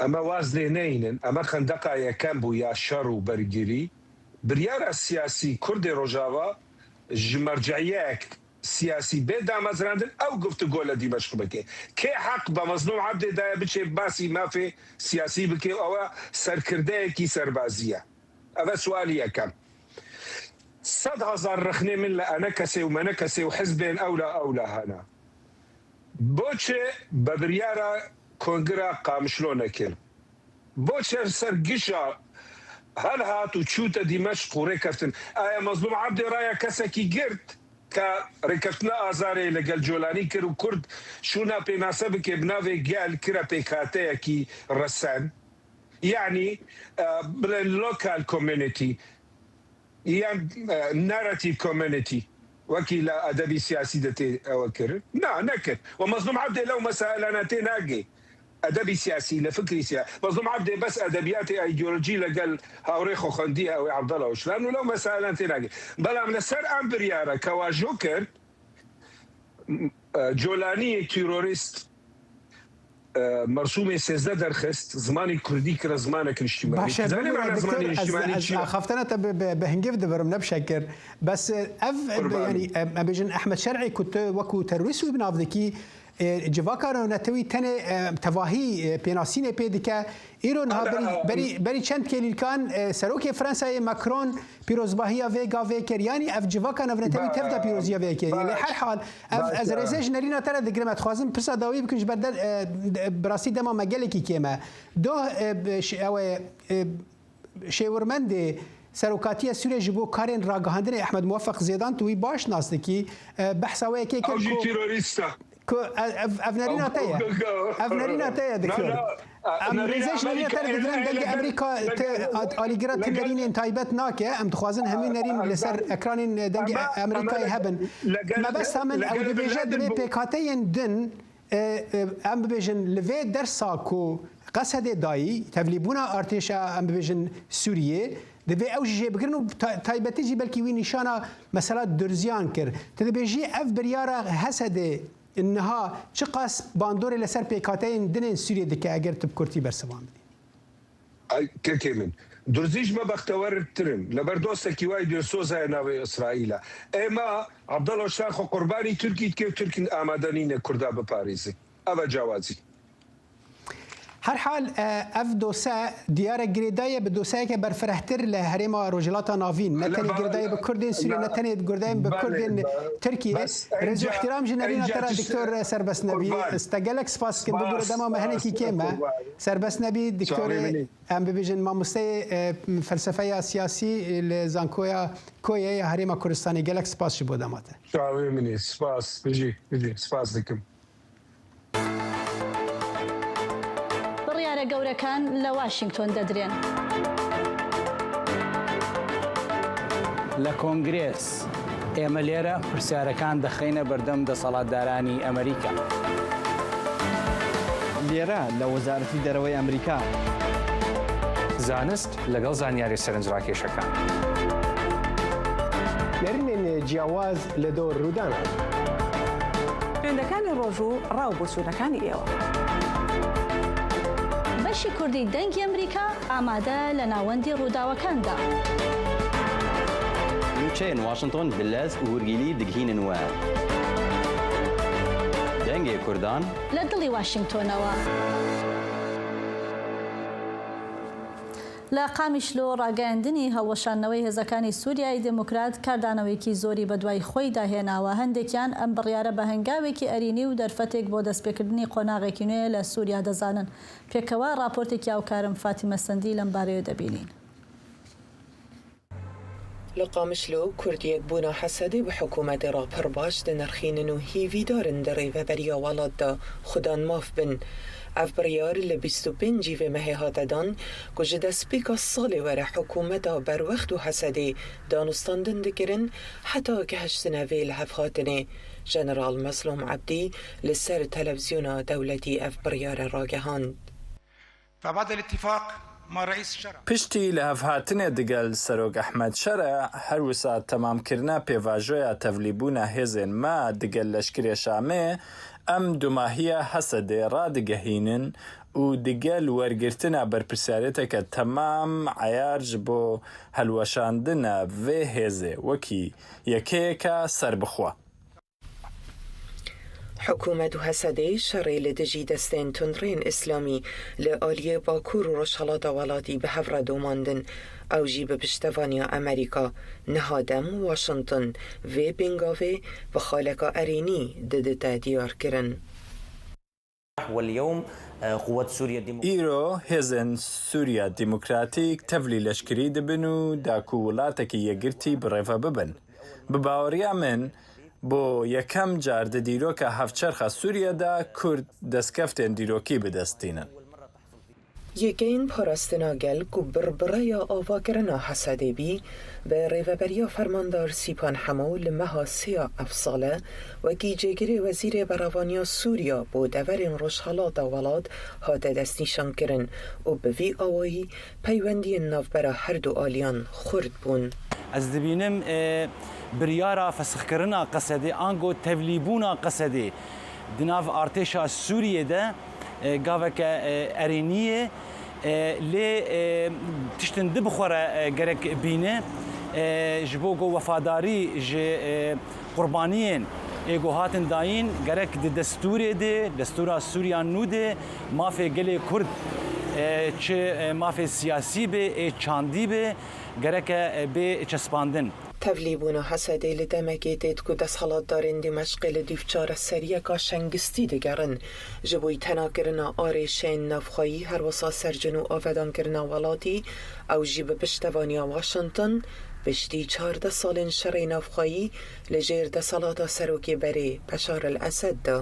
eme waz lê neynin, eme xendeqa yekem bû ya şer û bergirî, biryara siyasî Kurdê Rojava ji merciyek siyasî bê damezrandin, ew guftûgo li Dîmeşq bike. Kê heq be Mezlûm Ebdê daye biçe basî mafê siyasî bike û ew e serkirdeyekî serbazî ye. Ev e sualî yekem. Sed hezar rexnê min li enekesê û menekesê û hizbên ewla ewla hene. Bo çi bi biryara Kongira Qamişlo nekir? Bo çi ser gişa helhat û çûte Dîmeşq û rêkeftin? Aya Mezlûm Ebdê raya kesekî girt ke rêkeftina Azarê li gel Colanî kir û Kurd şûna pênase bike bi navê gel kire pêkhateyekî resen? Yanî, e, bile local community, yan, e, narrative community, wekî li edebî siyasî de tê ewe kirin? Na, nekir. We Mezlûm Ebdê lew mesailana tê nagê. Edebî siyasî, li fikrî siya-, Mezlûm Ebdê bes edebiyatê îdeolojî li gel hawrê xwe xwendiye, ew ê Abdullah Ocalan û lew mesailana tê nagê. Belam li ser em biryara ke wa jo kir, e, Colanî terorîst, e, Mersûmê sêzdeh derxist, zimanê kurdî kire zimanek niştîmanî. Baş e, zanî bibû mana zimanê doktor, ez, niştîmanî ez çi ye? Axaftena te bi, bi, bi hingêv dibirim, ne bi şekir. Bes, e, ev, Qurban. Yanî, em, em bêjin Ehmed Şer'ê ku tu wekû terorîst wî bi nav dikî, e, civaka navnetewî tenê, e, tevahî, e, pênasînê pê dike. Îro niha berî, berî, berî çend kêlîlkan, e, Serokê Fransayê Macron pîrozbahiya vê gavê kir. Yanî ev civaka navnetewî tev de pîroziya vê kir. Lê her hal, ev, ez rêzê ji nerîna te re digirim. Ez dixwazim pirsa dawî bikim ji ber der, e, de, bi rastî dema me gelekî kêm e. Doh, e, bi, ş-, ew ê, e, şêwirmendê Serokatiya Sûriyê ji bo karên ragihandinê Ehmed Muwefeq Zêdan, tu wî baş nas dikî, e, behsa wê yekê kir. Ew jî ku terorîst e. Ku, e, ev, ev nerîna te ye. Ev nerîna te ye, doktor. Em rêzê ji nerîna te re digirin, dengê Amerîka te alîgira tu nerînên taybet nake. Em dixwazin hemî nerîn li ser ekranên dengê Amerîkayê hebin. Mebesta min ew dibêje, divê pêkhateyên din, e, e, em bibêjin, li vê dersa ku Qesedê dayî, tevlîbûna artêşa, em bibêjin, Sûriyê, divê ew jî jê bigirin û ta-, taybetî jî belkî wî nîşana mesela Durziyan kir. Tu dibêjî ev biryara Hesedê niha çiqas bandorê li ser pêkhateyên din ên Sûriyê dike, eger tu bi kurtî bersivan bidî? Ay, kekê min. Durzî ji me bextewertir in. Li ber dostekî wayî dilsoz heye navê Îsraîla. Ê me, Abdullah Öcalan xwe qurbanî Tirkî dike û Tirk amade nîne Kurda biparêze. Ev e cawazî. Her hal, e, ev dose diyar e girêdaye bi doseyeke berfirehtir li herêma Rojhilata Navîn. Ne tenê girêdaye bi Kurdên Sûriyê, ne tenê girêdaye bi Kurdên Tirkiyê. Rêz û îhtîram ji nerîna te re, Doktor Serbest Nebî. Ez te gelek spas dikim. Bibûre dema me hinekî kêm e. Serbest Nebî, doktorê, em bibêjin, mamosteyê, e, felsefeya siyasî li Zankoya Koyê ya Herêma Kurdistanê. Gelek spas ji bo dema te. Çavê min e. Spas. Bijî, bijî. Spas dikim. بڕیارە گەورەکان لە واشنگتۆن دەدرێن. لە کۆنگرێس، ئێمە لێرە پرسیارەکان دەخەینە بەردەم دەسەڵاتدارانی ئەمریکا. لێرە لە وەزارەتی دەرەوەی ئەمریکا. زانست لەگەڵ زانیاری سەرنجڕاکێشەکان. نەرینێن جیاواز لە دۆ ڕوودانە. پێوەندەکانی ڕۆژ و ڕاو بۆچوونەکانی ئێوە. بەشی کوردی دەنگی ئەمریکا ئامادە لە ناوەندی ڕووداوەکاندا. نوچەیەن واشنتۆن بلەز و هورگیلی دگهینن وە دەنگێ کوردان. لە دڵی واشنگتۆنەوە. لە قامیشلۆ، ڕاگەیاندنی هەڵوەشاندنەوەی هێزەکانی سووریای دێموکرات کاردانەوەیەکی زۆری بەدوای خۆیدا هێناوە. هەندێکیان ئەم بڕیارە بە هەنگاوێکی ئەرینی و دەرفەتێک بۆ دەستپێکردنی قۆناغێکی نوێ لە سووریا دەزانن. پێکەوە ڕاپۆرتێکی هاوکارم فاتیمە سەندی لەم بارەیە دەبینین. Li Qamişlo Kurd yekbûna Hesedê bi hikûmetê re pir baş dinirxînin û hîvîdar in di rêveberiya welat de xudan maf bin. Ev biryar li bîst û pêncî vê mehê hate dan ku ji destpêka salê were hikûmeta berwext û Hesedê danûstandin dikirin heta gihiştine vê lihevhatinê. Jeneral Mezlûm Ebdî li ser televîzyona dewletî ev biryare ragehand. فبعد الاتفاق مع رئيس الشرع. Piştî lihevhatinê digel Serok Ehmed Şer'a, her wisa temamkirina pêvajoya tevlîbûna hêzên me digel leşkerê Şamê, em dumahiya Hesedê radigehînin û digel wergirtina berpirsiyariyeteke temam eyar ji bo helweşandina vê hêzê wekî yekeyeka serbixwe. Hikûmet û Hesedê şerê li dijî destên tundrên îslamî li aliyê Bakur û Rojhelata welatî bi hev re domandin, ew jî bi piştevaniya Amerîka. Niha dem Washington vê pêngavê bi xaleka erênî didite diyarkirin. واليوم، آه، قوات سوريا الديمقراطية. Îro hêzên Sûriya Demokratîk tevlî leşkerî dibin û da ku welatekî yekgirtî bi rêve bibin. Bi baweriya min, bo yekem car di dîroka hevçerxa Sûriye de Kurd destkeftên dîrokî bi dest tînin. Yekeyên parastina gel ku birbireya avakirina Hesedê bî, bi rêveberiya Fermandar Sîpan Hemo li meha sêya ev sal e, wekî cêgirê Wezîrê Berevaniya Sûriya bo deverên rojhelata welat hate destnîşankirin û bi vî awayî peywendiyên navbera her du aliyan xurt bûn. Ez dibînim, e, biryara fesixkirina Qesedê, ango tevlîbûna Qesedê di nav artêşa Sûriyê de, e, gaveke, e, erênî ye. E, lê, e, tiştin di bi xwe re, e, gerek bîne, e, ji bo ku wefadarî ji, e, qurbaniyên Ê ku hatin dayîn, gerek di destûrê de, destûra Sûriya nû de, mafê gelê Kurd, e, çi, e, mafê siyasî be, ê çandî be, gereke, e, bê çespandin. Tevlîbûna Hesedê li demekê têt ku desthilatdarên Dîmeşqê li dîv çareseriyeka şengistî digerin. Ji bo îtenakirina arêşên navxweyî, herwesa sercin û avedankirina welatî, ew jî bi piştevaniya Washington, piştî çardeh salên şerê navxweyî li jêr desthilata serokê berê Beşar el Esed de.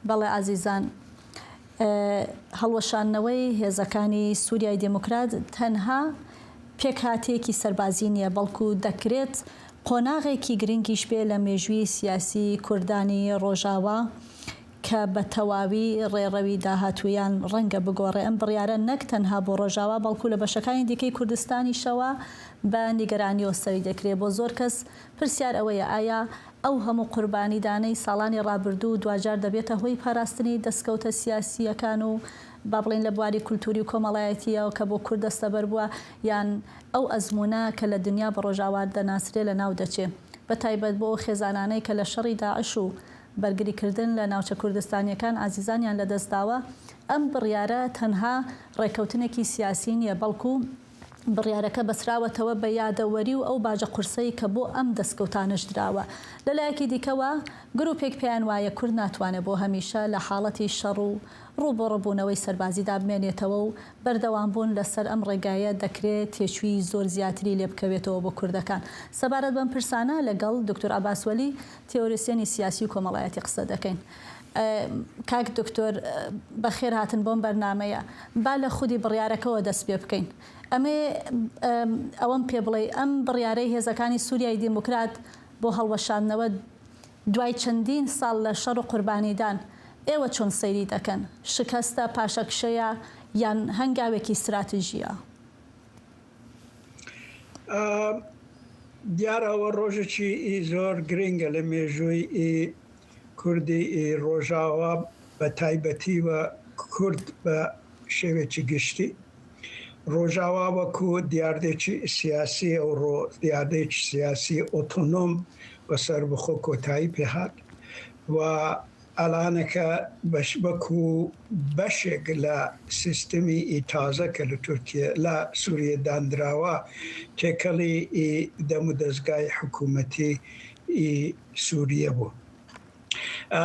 بەڵێ ئازیزان، ئە، هەڵوەشاندنەوەی هێزەکانی سووریای دێموکرات تەنها پێکهاتەیەکی سەربازی نییە، بەڵکو دەکرێت قۆناغێکی گرنگیش بێ لە مێژووی سیاسی کوردانی ڕۆژاوا کە بە تەواوی ڕێڕەوی داهاتوویان ڕەنگە بگۆڕێ. ئەم بڕیارە نەک تەنها بۆ ڕۆژاوا، بەڵکو لە بەشەکانی دیکەی کوردستانیشەوە بە نیگەرانیەوە سەری دەکرێ. بۆ زۆر کەس پرسیار ئەوەیە، ئایا ئەو هەموو قوربانیدانەی ساڵانی ڕابردوو و دواجار دەبێتە هۆی پاراستنی دەستکەوتە سیاسییەکان و، با بڵێین، لە بواری کولتووری و کۆمەڵایەتییەوە کە بۆ کورد دەستەبەر بووە، یان ئەو ئەزموونە کە لە دنیا بە ڕۆژاوا دەناسرێ لە ناو دەچێ، بە تایبەت بۆ ئەو خێزانانەی کە لە شەڕی داعش و بەرگریکردن لە ناوچە کوردستانییەکان ئازیزانیان لەدەست داوە؟ ئەم بڕیارە تەنها ڕێککەوتنێکی سیاسی نییە، بەڵکو بڕیارەکە بەستراوەتەوە بە یادەوەری و ئەو باجە قورسەی کە بۆ ئەم دەستکەوتانەش دراوە. لە لایەکی دیکەوە، گروپێک پێیان وایە کورد ناتوانێت بۆ هەمیشە لە حاڵەتی شەڕ و ڕووبەڕووبوونەوەی سەربازیدا بمێنێتەوە و بەردەوامبوون لەسەر ئەم ڕێگایە دەکرێت تێچووی زۆر زیاتری لێ بکەوێتەوە بۆ کوردەکان. سەبارەت بەم پرسانە لەگەڵ دکتۆر عەباس وەلی، تێۆریسیەنی سیاسی و کۆمەڵایەتی قسە دەکەین. ئە، کاک دکتۆر، ئە، بەخێر هاتن بۆم بەرنامەیە. با لە خودی بڕیارەکەوە دەست پێ بکەین. ئەمێ، ئەم، ئەوەم پێ بڵێ، ئەم بڕیارەی هێزەکانی سووریای دیموکرات بۆ هەڵوەشاندنەوە دوای چەندین ساڵ لە شەڕ و قوربانیدان، ئێوە چۆن سەیری دەکەن؟ شکستە، پاشەکشەیە، یان هەنگاوێکی استراتیژییە؟ ئە، دیارە ئەوە ڕۆژێکی ئی زۆر گرنگە لە مێژووی ئی کوردی ئی ڕۆژاوا، بە تایبەتی و کورد بە شێوەیەکی گشتی. ڕۆژاوا وەکو دیاردەیەکی سیاسی ئەوڕۆ، دیاردەیەکی سیاسی ئۆتۆنۆم و سەربەخۆ کۆتایی پێهات و ئەلانەکە بەش-، وەکو بەشێک لە سیستمی ئی تازە کە لە تورکیە، لە سووریە داندراوە، تێکەڵی ئی دەم و دەزگای حکوومەتی ئی سووریە بوو. ئە،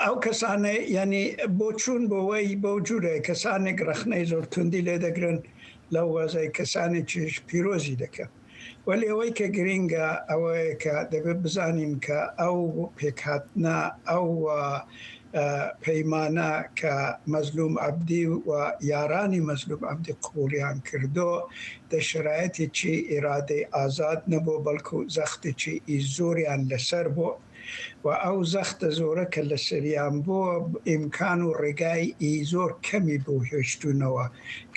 ئەو کەسانەی، یعنی، بۆ چوون بۆ وەی بەو جوورە کەسانێک ڕەخنەی زۆر توندی لێ دەگرن، لەو وەزەی کەسانێکیش پیرۆزی دەکەن. وەلی ئەوەی کە گرنگە ئەوەیە کە دەبێت بزانین کە ئەو پێکهاتنە، ئەو، ئە، پەیمانە کە مەزلوم عەبدی و یارانی مەزلوم عەبدی قبوڵیان کردو، دە شرایەتێکی ئیرادەی ئازاد نەبوو، بەڵکو زەختێکی ئی زۆریان لەسەر بوو و ئەو زەختە زۆرە کە لەسەریان بوو، ئیمکان و ڕێگای ئی زۆر کەمی بۆ هێشتونەوە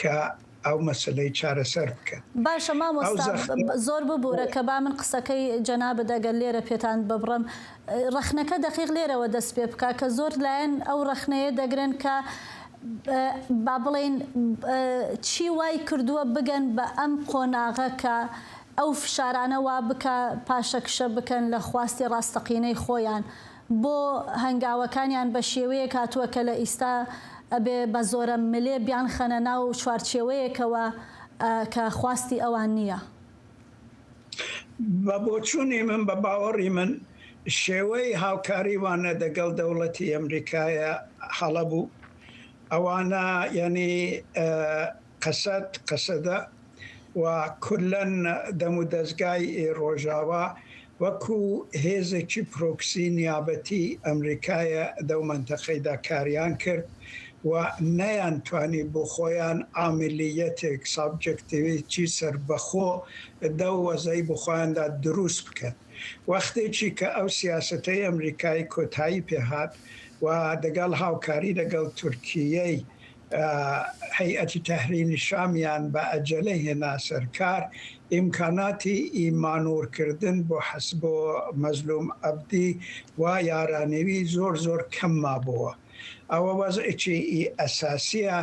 کە ئەو مەسەلەی چارەسەر بکەن. باشە مامۆستا، ئەو زەختە ب-، زۆر ببوورە کە با من قسەکەی جەنابت ئەگەر لێرە پێتان ببڕم. ڕەخنەکە دەقیق لێرەوە دەست پێ بکا کە زۆر لایەن ئەو ڕەخنەیە دەگرن کە، ئە، با بڵێن، ئە، چی وای کردووە بگەن بە ئەم قۆناغە کە ئەو فشارانە وا بکا پاشەکشە بکەن لە خواستی ڕاستەقینەی خۆیان، بۆ هەنگاوەکانیان بە شێوەیەک هاتووە کە لە ئیستا ئەبێ بە زۆرە ملێ بیان خەنە ناو چوارچێوەیەکەوە، ئە، کە خواستی ئەوان نییە. بە بۆچوونی من، بە باوەڕی من، شێوەی هاوکاری وانە دەگەڵ دەوڵەتی ئەمریکایە هەڵە بوو. ئەوانە، یعنی، ئە، قەسەد، قەسەدە و کولەن دەم و دەزگای ڕۆژاوا وەکو هێزێکی پرۆکسی نیابەتی ئەمریکایە دەو مەنتەقەیدا کاریان کرد و نەیان توانی بۆ خۆیان عاملیەتێک، سابجەکتیوێکی سەربەخۆ دەو وەزەی بۆ خۆیاندا دروست بکەن. وەختێکی کە ئەو سیاسەتەی ئەمریکای کۆتایی پێهات و دەگەڵ هاوکاری لەگەڵ تورکیەی، ئە، هەیئەتی تەحریری شامیان بە عەجەلە هێنا سەرکار، ئیمکاناتی ئی مانۆرکردن بۆ حەس-، بۆ مەزلوم عەبدی و یارانەوی زۆر زۆر کەم مابووە. ئەوە وەزعێکی ئی ئەساسیە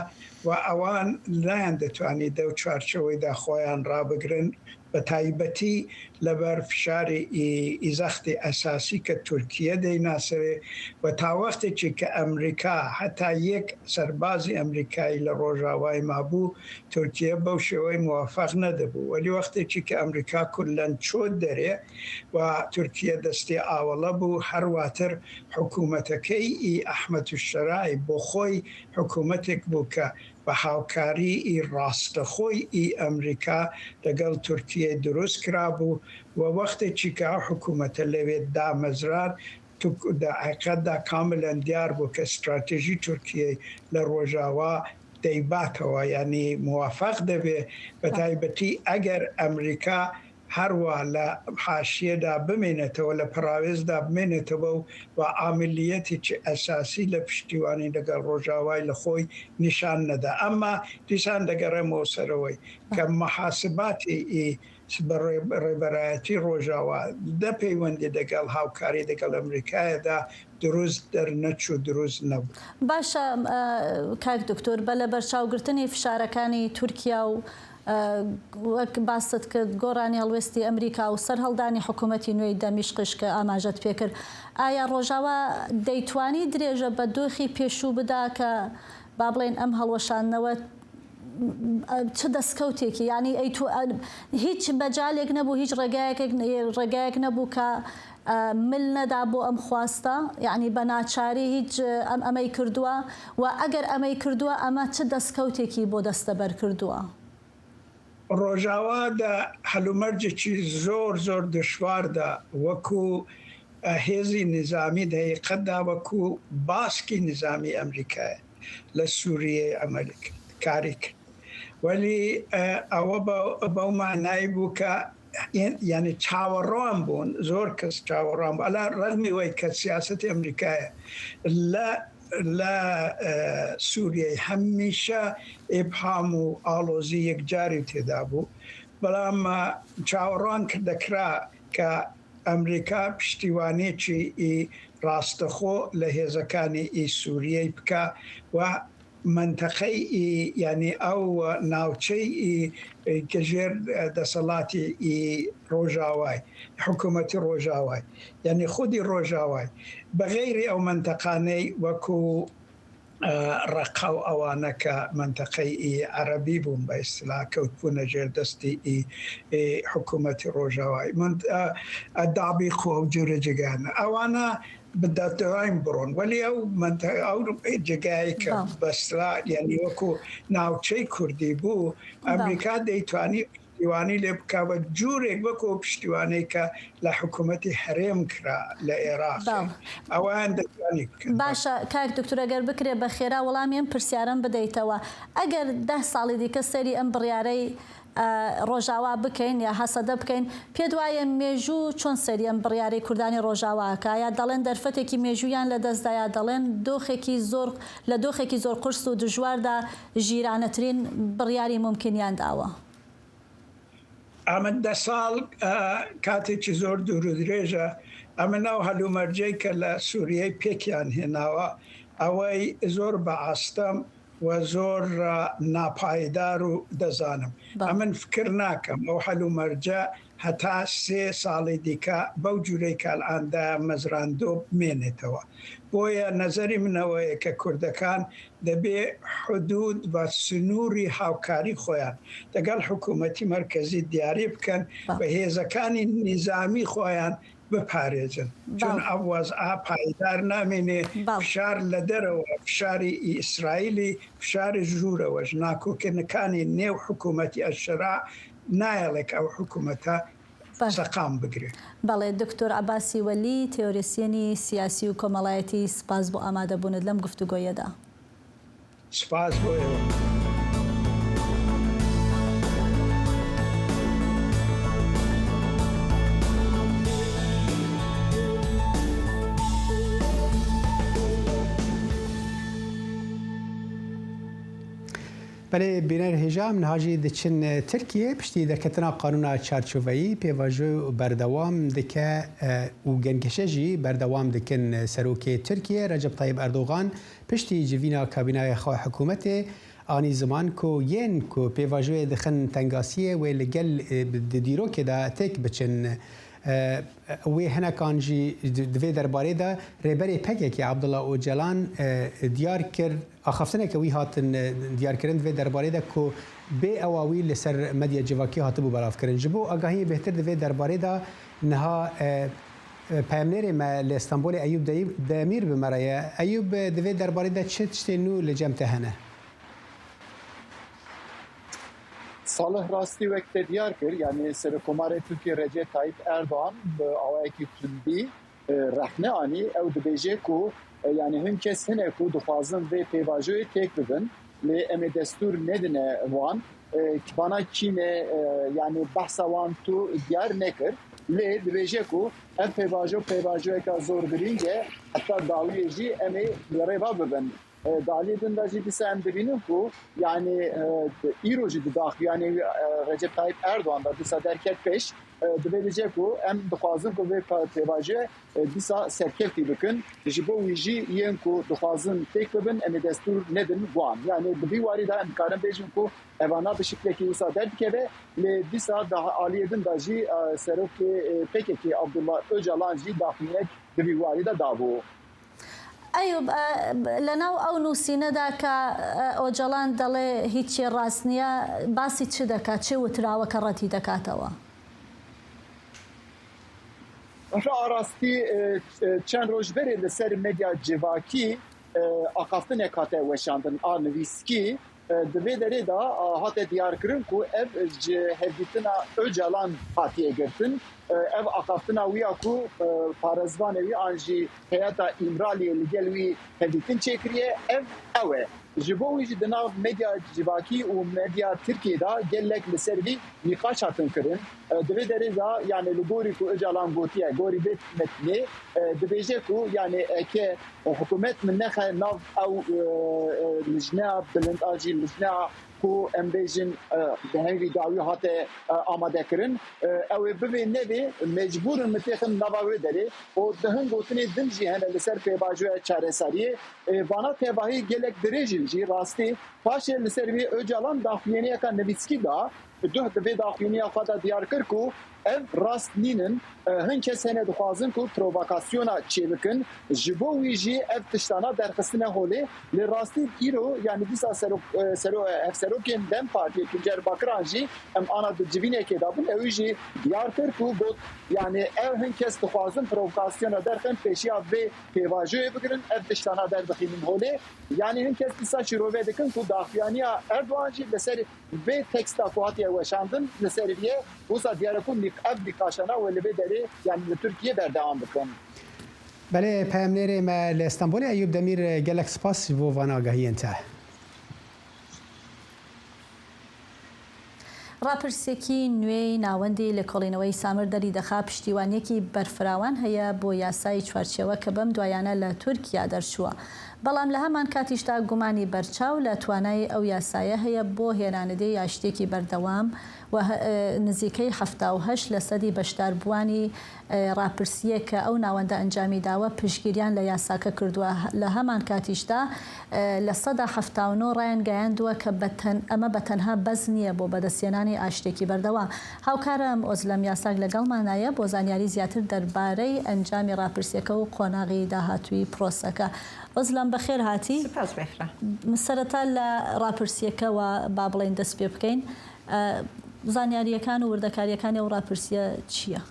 و ئەوان نەیان دەتوانی دەو چوارچێوەیدا خۆیان ڕابگرن بە تایبەتی لەبەر فشاری ئی، ئی زەختی ئەساسی کە تورکیە دەیناسەوێ و تا وەختێکی کە ئەمریکا، هەتا یەک سەربازی ئەمریکایی لە ڕۆژاوای مابوو، تورکیە بەو شێوەی موافق نەدەبوو. وەلی وەختێکی کە ئەمریکا کولەن چۆت دەرێ و تورکیە دەستی ئاوەڵە بوو، هەرواتر حکوومەتەکەی ئی ئەحمەد شەرای بۆ خۆی حکوومەتێک بوو کە بە هاوکاری ئی ڕاستەخۆی ئی ئەمریکا لەگەڵ تورکیە دروست کرابوو و وەختێکی کە ئەو حکوومەتە لەوێ دامەزران، تو-، دە حقیقەتدا کاملەن دیار بوو کە استراتیژی تورکیە لە ڕۆژاوا دەیباتەوە، یعنی موافق دەبێ، بە تایبەتی ئەگەر ئەمریکا هەروە لە حاشیەدا بمێنێتەوە، لە پەراوێزدا بمێنێتەوە و، و عاملیەتێکی ئەساسی لە پشتیوانی لەگەڵ ڕۆژاوای لە خۆی نیشان نەدا. ئەمما دیسان دەگەڕێمەوە سەرەوەی کە محاسباتی ئی بە ڕێ-، ڕێبەرایەتی ڕۆژاوا دە پەیوەندی دەگەڵ هاوکاری دەگەڵ ئەمریکایەدا دروست دەرنەچوو، دروست نەبوو. باشە، ئە، کاک دکتۆر، بە لە بەرچاوگرتنی فشارەکانی تورکیا و، ئە، وەک باست کرد، گۆڕانی هەڵوێستی ئەمریکا و سەرهەڵدانی حکوومەتی نوێی دەمیشقش کە ئاماژەت پێکرد، ئایا ڕۆژاوا دەیتوانی درێژە بە دۆخی پێشوو بدا کە، با بڵێن، ئەم هەڵوەشاندنەوە چ دەستکەوتێکی، یعنی، ئەی تو-، ئە، هیچ مەجالێک نەبوو، هیچ ڕێگایەکێک، ڕێگایەک نەبوو کە، ئە، مل نەدا بۆ ئەم خواستە، یعنی، بە ناچاری هیچ، ئەم، ئەمەی کردووە و ئەگەر ئەمەی کردووە، ئەمە چ دەستکەوتێکی بۆ دەستەبەر کردووە؟ ڕۆژاوا دە هەلومەرجێکی زۆر، زۆر دشواردا وەکو، ئە، هێزی نظامی دە حقیقەتدا وەکو باسکی نظامی ئەمریکایە لە سووریە ئەمەلی کرد، کاری کرد. وەلی، ئە، ئەوە بە-، بەو مانایی بوو کە، یعنی، چاوەڕوان بوون، زۆر کەس چاوەڕوان بوو. ئەلا ڕەغمی وەی کە سیاسەتی ئەمریکایە لە، لە، ئە، سووریەی هەمیشە ئیبهام و ئاڵۆزی یەکجاری تێدا بوو. بەڵام، ئە، چاوەڕوان کردەکرا کە ئەمریکا پشتیوانێکی ئی ڕاستەخۆ لە هێزەکانی ئی سووریەی بکا و منتەقەی ئی، یعنی، ئەو ناوچەی ئی کە ژێر دەسەڵاتی ئی ڕۆژاوای، حکوومەتی ڕۆژاوای، یعنی، خودی ڕۆژاوای، بە غەیری ئەو منتەقانەی وەکو، ئە، ڕەقا و ئەوانە کە منتەقەی ئی عەرەبی بوون، بە ئیستلا کەوتبوونە ژێر دەستی ئی، ئی حکوومەتی ڕۆژاوای. من، ئە، ئە، دابیق و ئەو جۆرە جێگانە. ئەوانە بە دادەواین بڕۆن. وەلی ئەو منتە-، ئەو جێگایی کە بەسرا، یعنی، وەکو ناوچەی کوردی بوو، ئەمریکا دەیتوانی پشتیوانی لێ بکا بە جوورێک وەکو پشتیوانەی کە لە حکوومەتی هەرێم کرا لە عێراق. ئەوان دەتوانی بکەن. باشە، کاک دکتۆر، ئەگەر بکرێ بە خێرا وەڵامی ئەم پرسیارەم بدەیتەوە. ئەگەر دە ساڵی دیکە سەیری ئەم بڕیارەی، ئە، ڕۆژاوا بکەین یا هەسەدە بکەین، پێت وایە مێژوو چۆن سەیری ئەم بڕیارەی کوردانی ڕۆژاوا ئەکا؟ یا دەڵێن دەرفەتێکی مێژوویان لە دەستدا، یا دەڵێن دۆخێکی زۆر، لە دۆخێکی زۆر قورس و دژواردا ژیرانەترین بڕیاری مومکینیان داوە؟ ئەمە دە ساڵ، ئە، کاتێکی زۆر دوور و درێژە. ئەمە ناو هەلومەرجەی کە لە سووریەی پێکیان هێناوە، ئەوەی زۆر بە ئاستەم و زۆر، ئە، ناپایدار و دەزانم. ئەمن فکر ناکەم ئەو هەلومەرجە هەتا سێ ساڵی دیکە بەو جوورەی کە ئەلئان دامەزراندۆ بمێنێتەوە. بۆیە نەزەری منەوەیە کە کوردەکان دەبێ حدود و سنووری هاوکاری خۆیان لەگەڵ حکوومەتی مەرکەزی دیاری بکەن و هێزەکانی نیزامی خۆیان بپارێزن. چون ئەو وەزعە پایدار نامێنێ. فشار لە دەرەوە، فشاری ئیسرائیلی، فشاری ژوورەوەش، ناکۆکردنەکانی نێو حکوومەتی ئەلشەرا نایەڵێک ئەو حکوومەتە سەقام بگرێ. بەڵێ، دکتۆر عەباسی وەلی، تێۆریسیەنی سیاسی و کۆمەڵایەتی، سپاس بۆ ئامادەبوونت لەم گفتوگۆیەدا. سپاس بۆ ئێوە. Belê, bîner hêja, em niha jî diçin Tirkiyê. Piştî derketina qanûna çarçoveyî, pêvajo berdewam dike, e, û gengişe jî berdewam dikin. Serokê Tirkiyê Recep Tayyip Erdogan piştî civîna kabînaya xwe hikûmetê Anî ziman ku yên ku pêvajoyê dixin tengasiyê wê li gel, e, di dîrokê de têk biçin. E, wê hinekan jî di, di vê derbarê de Rêberê P K K Abdullah Ocalan, e, diyar kir, axaftineke wî hatin, e, diyarkirin di vê derbarê de ku bê ewa wî li ser medya civakî hatibû belavkirin. Ji bo agahiyê bêhtir di vê derbarê de niha, e, e, peyamnêrê me li Stenbolê Eyûb Deyîb Demîr bi me re ye. Eyûb, e, di vê derbarê de çi tiştên nû li cem te hene? Salih, rastî wek te diyar kir, yanî Serokkomarê Tirkiyê Recep Tayyip Erdoğan bi awayekî tundî, e, rexne anî. Ew dibêje ku, e, yanî hin kes hene ku dixwazin vê pêvajoyê têk bibin, lê em ê destûr nedine wan. E, bana kî ne, e, yanî behsa wan tu diyar nekir. Lê dibêje ku ev pêvajo pêvajoyeka zor girîng e, heta dawiyê jî em ê li rê ve bibin. E, di aliyê din de jî dîsa em dibînin ku, yanî, e, di, îro jî di daxuyaniyê wî, e, Recep Tayyip Erdoğan de dîsa derket pêş, e, divê bêje ku em dixwazin ku vê pe-, pêvajoyê, e, dîsa serkevtî bikin. Ji bo wî jî yên ku dixwazin têk bibin, em ê destûr nedin wan. Yanî di vî warî de em dikarin bêjin ku evana bi şiklekî wisa derdikeve, lê dîsa di aliyê din de jî, e, serokê, e, P K K Abdullah Ocalan jî daxuyanek di vî warî de dabû. Eyûb, e, lە ناو ئەو نووسینەدا کە، e, ئۆجەڵان دەڵێ هیچی ڕاست نییە، باسی چ دەکات؟ چ وتراوە کە ڕەتی دەکاتەوە؟ Rastî, e, e, çend roj berê li ser medya civakî, e, axaftinek hate weşandin a nivîskî. E, di vê derê de, a, hate diyarkirin ku ev ji hevdîtina Ocalan hatiye girtin. E, ev axaftina wî ya ku, e, parêzvanê wî an jî heyeta Îmraliyê li gel wî hevdîtin çêkiriye, ev ew e. Ji bo wî jî di nav medya civakî û medya Tirkiyê de gelek li ser vî nîqaş hatin kirin. E, di vê derê de, yanî li gorî ku Ocalan gotiye, gorî vê metnê, e, dibêje ku, yanî eke hikûmet min nexe nav ew, e, e, lijneya bilind a jî lijneya ku em bêjin, e, di hemvî dawî hate, e, amadekirin. E, ew ê bivê nevê mecbûr in min têxin nava wê derê û di hin gotinê din jî hene li ser pêvajoya çareseriyê. E, vana tevahî gelek dirêj in jî rastî. Paşê li ser vê Ocalan daxuyaniyeka nivîskî da. Duh di vê daxuyaniya xwe de diyar kir ku ev rast nînin. E, hin kes hene dixwazin ku provokasyona çêbikin. Ji bo wî jî ev tiştana derxistine holê. Lê rastî îro, yanî dîsa serok, e, sero-, hevserokên DEM Partiyê Tuncer Bakiran jî em ana di civînekê de bûn. Ew jî diyar kir ku got, yanî ev hin kes dixwazin provokasyona derxin pêşiya vê pêvajoyê bigirin, ev tiştana derbixînin holê. Yanî hin kes dîsa şîrove dikin ku daxuyaniya Erdogan jî li ser vê teksta ku hatiye weşandin li ser vî ye, wisa diyar e ku nîq-, ev nîqaşana wê li vê derê, yanî li Tirkiyê berdewam bikin. Belê, peyamnêrê me li Stenbolê Eyûb Demîr, gelek spas ji bo van agahiyên te. ڕاپرسێکی نوێی ناوەندی لێکۆڵینەوەی سامر دەری دەخا پشتیوانیەکی بەرفراوان هەیە بۆ یاسای چوارچێوە کە بەم دوایانە لە تورکیا دەرچووە. بەڵام لە هەمان کاتیشدا گومانی بەرچاو لە توانای ئەو یاسایە هەیە بۆ هێنانەدی یاشتێکی بەردەوام و هە-، نزیکەی حەفتا و هەشت لە سەدی بەشداربووانی، ئە، ڕاپرسیەک کە ئەو ناوەندە ئەنجامی داوە پشتگیریان لە یاساکە کردووە. لە هەمان کاتیشدا، ئە، لە سەدا حەفتا و نۆ ڕایان گەیاندووە کە بە تەن-، ئەمە بە تەنها بەس نییە بۆ بەدەستهێنانی ئاشتێکی بەردەوام. هاوکارم ئۆزلەم یاساک لەگەڵمانایە بۆ زانیاری زیاتر دەربارەی ئەنجامی ڕاپرسیەکە و قۆناغی داهاتووی پرۆسەکە. ئۆزلەم، بەخێر هاتی. سپاس بێفرە. سەرەتا لە ڕاپرسیەکەوە با بڵێن دەست پێ بکەین. ئە، زانیاریەکان و وردەکاریەکانی ئەو ڕاپرسیە چییە؟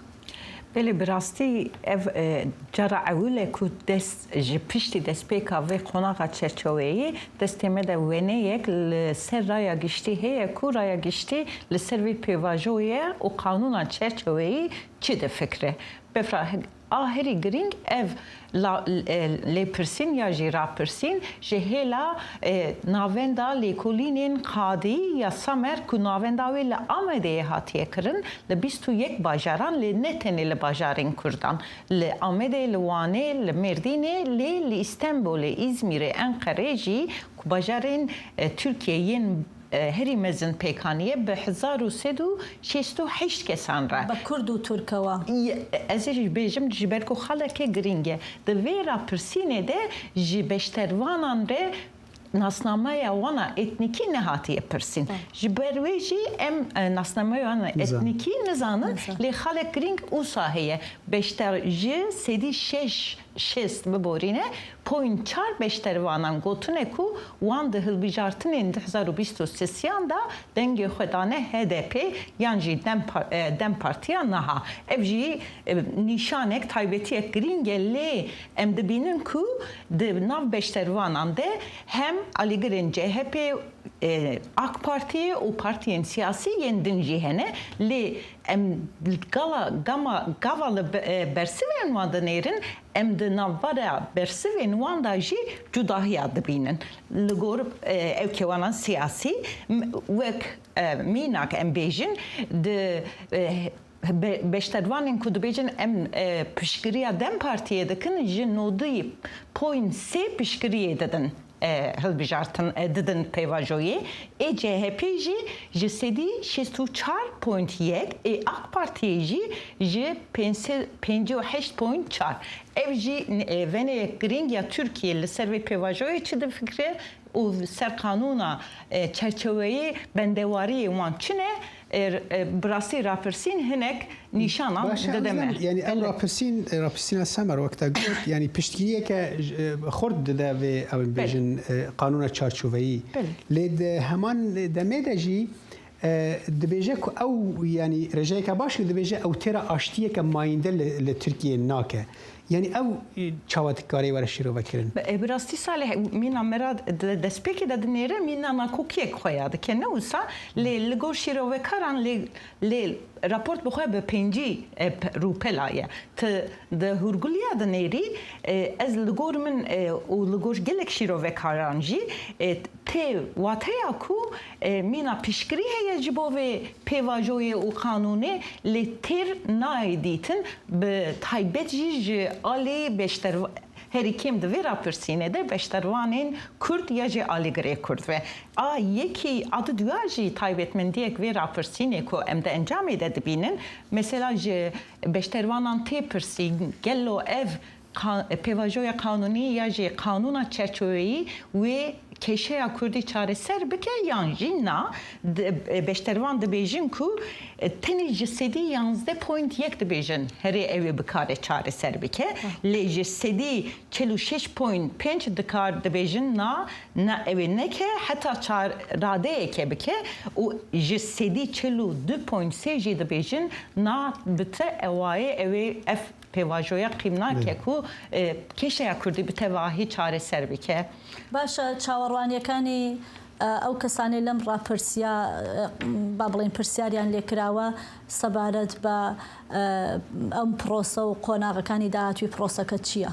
Belê, bi rastî ev, e, cara ewil e ku dest, ji piştî destpêka vê qonaxa çerçeweyê destê me de wêneyek li ser raya giştî heye ku raya giştî li ser vê pêvajoyê û qanûna çerçeweyî çi difikire. Befra, a herî girîng ev la-, e, lêpirsîn ya jî rapirsîn ji hêla, e, Navenda Lêkolînên Qadî ya Samer ku navenda wê li Amedê hatiye kirin, li bîst û yek bajaran, lê ne tenê li bajarên Kurdan, li Amedê, li Wanê, li Mêrdînê, lê li Îstenbolê, Îzmîrê, Enqerê jî ku bajarên, e, Tirkiyê yên e, herî mezin pêk aniye bi hezar û sed û şêst û heşt kesan re. Bi Kurd û Tirkewa. Y-, ez ê jî bêjim, ji ber ku xaleke girîng e. Di vê rapirsînê de ji beşdervanan re nasnameya wana etnîkî nehatiye pirsîn. Tamam. Ji ber wê jî em, e, nasnameya wana Nizan. etnîkî nizanin, Nizan. lê xalek girîng wisa heye. Beşdar ji sedî şeş, şêst biborîne, point çar beşdervanan gotine ku wan di hilbijartinên du hezar û bîst û sêyan de dengê xwe dane H D P yan jî DEM Par-, e, DEM Partiya niha. Ev jî, e, nîşanek, taybetiyek girîng e, lê em dibînin ku di nav beşdervanan de hem alîgirên C H P, e, AK Partiyê û partiyên siyasî yên din jî hene, lê em gala, gama, gava li be-, e, bersivên wan dinêrin, em di navbera bersivên wan de jî cudahiya dibînin. Li gor, e, ewkewanan siyasî, m-, wek, e, mînak em bêjin, di, e, be-, beşdervanên ku dibêjin em, e, piştgiriya DEM Partiyê dikin, ji nodî point sê piştgiriyê didin, e, hilbijartin, e, didin pêvajoyê. Ê C H P jî ji sedî şêst û çar point yek, ê AK Partiyê jî ji pênc sed, pêncî û heşt point çar. Ev jî, e, veneyek girîng ya Tirkiye li ser vê pêvajoyê çi difikire û ser qanûna, e, çerçeveyê bendewariyê wan çi ne, e, e, bi rastî rapirsîn hinek nîşanan Baş e, dide me. Azlan, yani ev Belê. rapirsîn, e, rapirsîna Semer wek te got, yani piştgiriyeke, e, xurt dide vê, ew Belê. bêjin, e, qanûna çarçoveyî. Belê. Lê di heman demê de jî, e, dibêje ku ew, yani rêjeyeke baş ku dibêje ew têra aştiyeke mayînde li, li Tirkiyê nake. Yani ew, e, çawa dikare were şîrove kirin? Bi, e, bi rastî Salih, mîna me ra di destpêkê de dinêre, mîna nakokiyek xwe ya dike. Ne wisa, lê li gor şîrovekaran lê, lê raport bi xwe bi pêncî, e, pe-, rûpela ye. Ti di hûrguliya dinêrî, e, ez li gor min, e, û li gor gelek şîrovekaran jî, e, tê wateya ku, e, mîna piştgirî heye ji bo vê pêvajoyê û qanûnê, lê têr nayê dîtin, bi taybet jî ji alî beşderv-, herî kêm di vê rapirsînê de beşdervanên Kurd ya jî alîgirê Kurd ve. A yekî, a di duya jî taybetmendiyek vê rapirsînê ku em di encamê de dibînin, mesela ji beşdervanan tê pirsîn, gelo ev Qa-, pêvajoya qanûnî ya jî qanûna çerçoveyî wê kêşeya Kurdî çareser bike yan jî na, di-, beşdervan dibêjin ku, e, tenê ji sedî yanzdeh point yek dibêjin herê ew ê bikare çareser bike, lê ji sedî çel û şeş point pênc dikar dibêjin na, na ew ê neke, heta çar-, radeyeke bike û ji sedî çel û du point sê jî dibêjin na, bi te ewayê ew ê ev pêvajoya qîm nake Belê. ku, e, kêşeya Kurdî bi tevahî çareser bike. Baş e, چاوەڕوانیەکانی، ئە، ئەو کەسانەی لەم ڕاپرسیا، ئە، با بڵێن پرسیاریان لێکراوە سەبارەت بە، ئە، ئەم پرۆسە و قۆناغەکانی داهاتووی پرۆسەکە چییە؟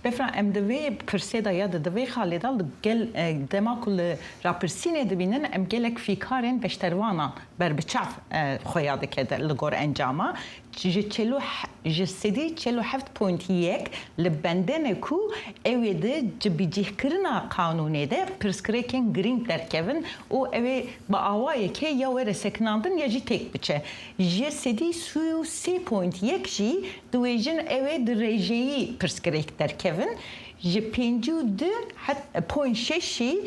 Befra, em di vê pirsê de ya di, di vê xalê de li gel, e, dema ku li rapirsînê dibînin, em gelek fîkarên beşdervanan berbiçav, e, xwe ya dike de, li gor encama. Ji çel û he-, ji sedî çel û heft point yek li bendene ku ew ê di cibicîhkirina qanûnê de pirsgirêkên girîng derkevin û ew ê bi awayekê ya were sekinandin ya jî têk biçe. Ji sedî sî û sê point yek jî dibêjin ew ê di rêjeyî pirsgirêk derkevin. Ji pêncî û du het-, point şeş jî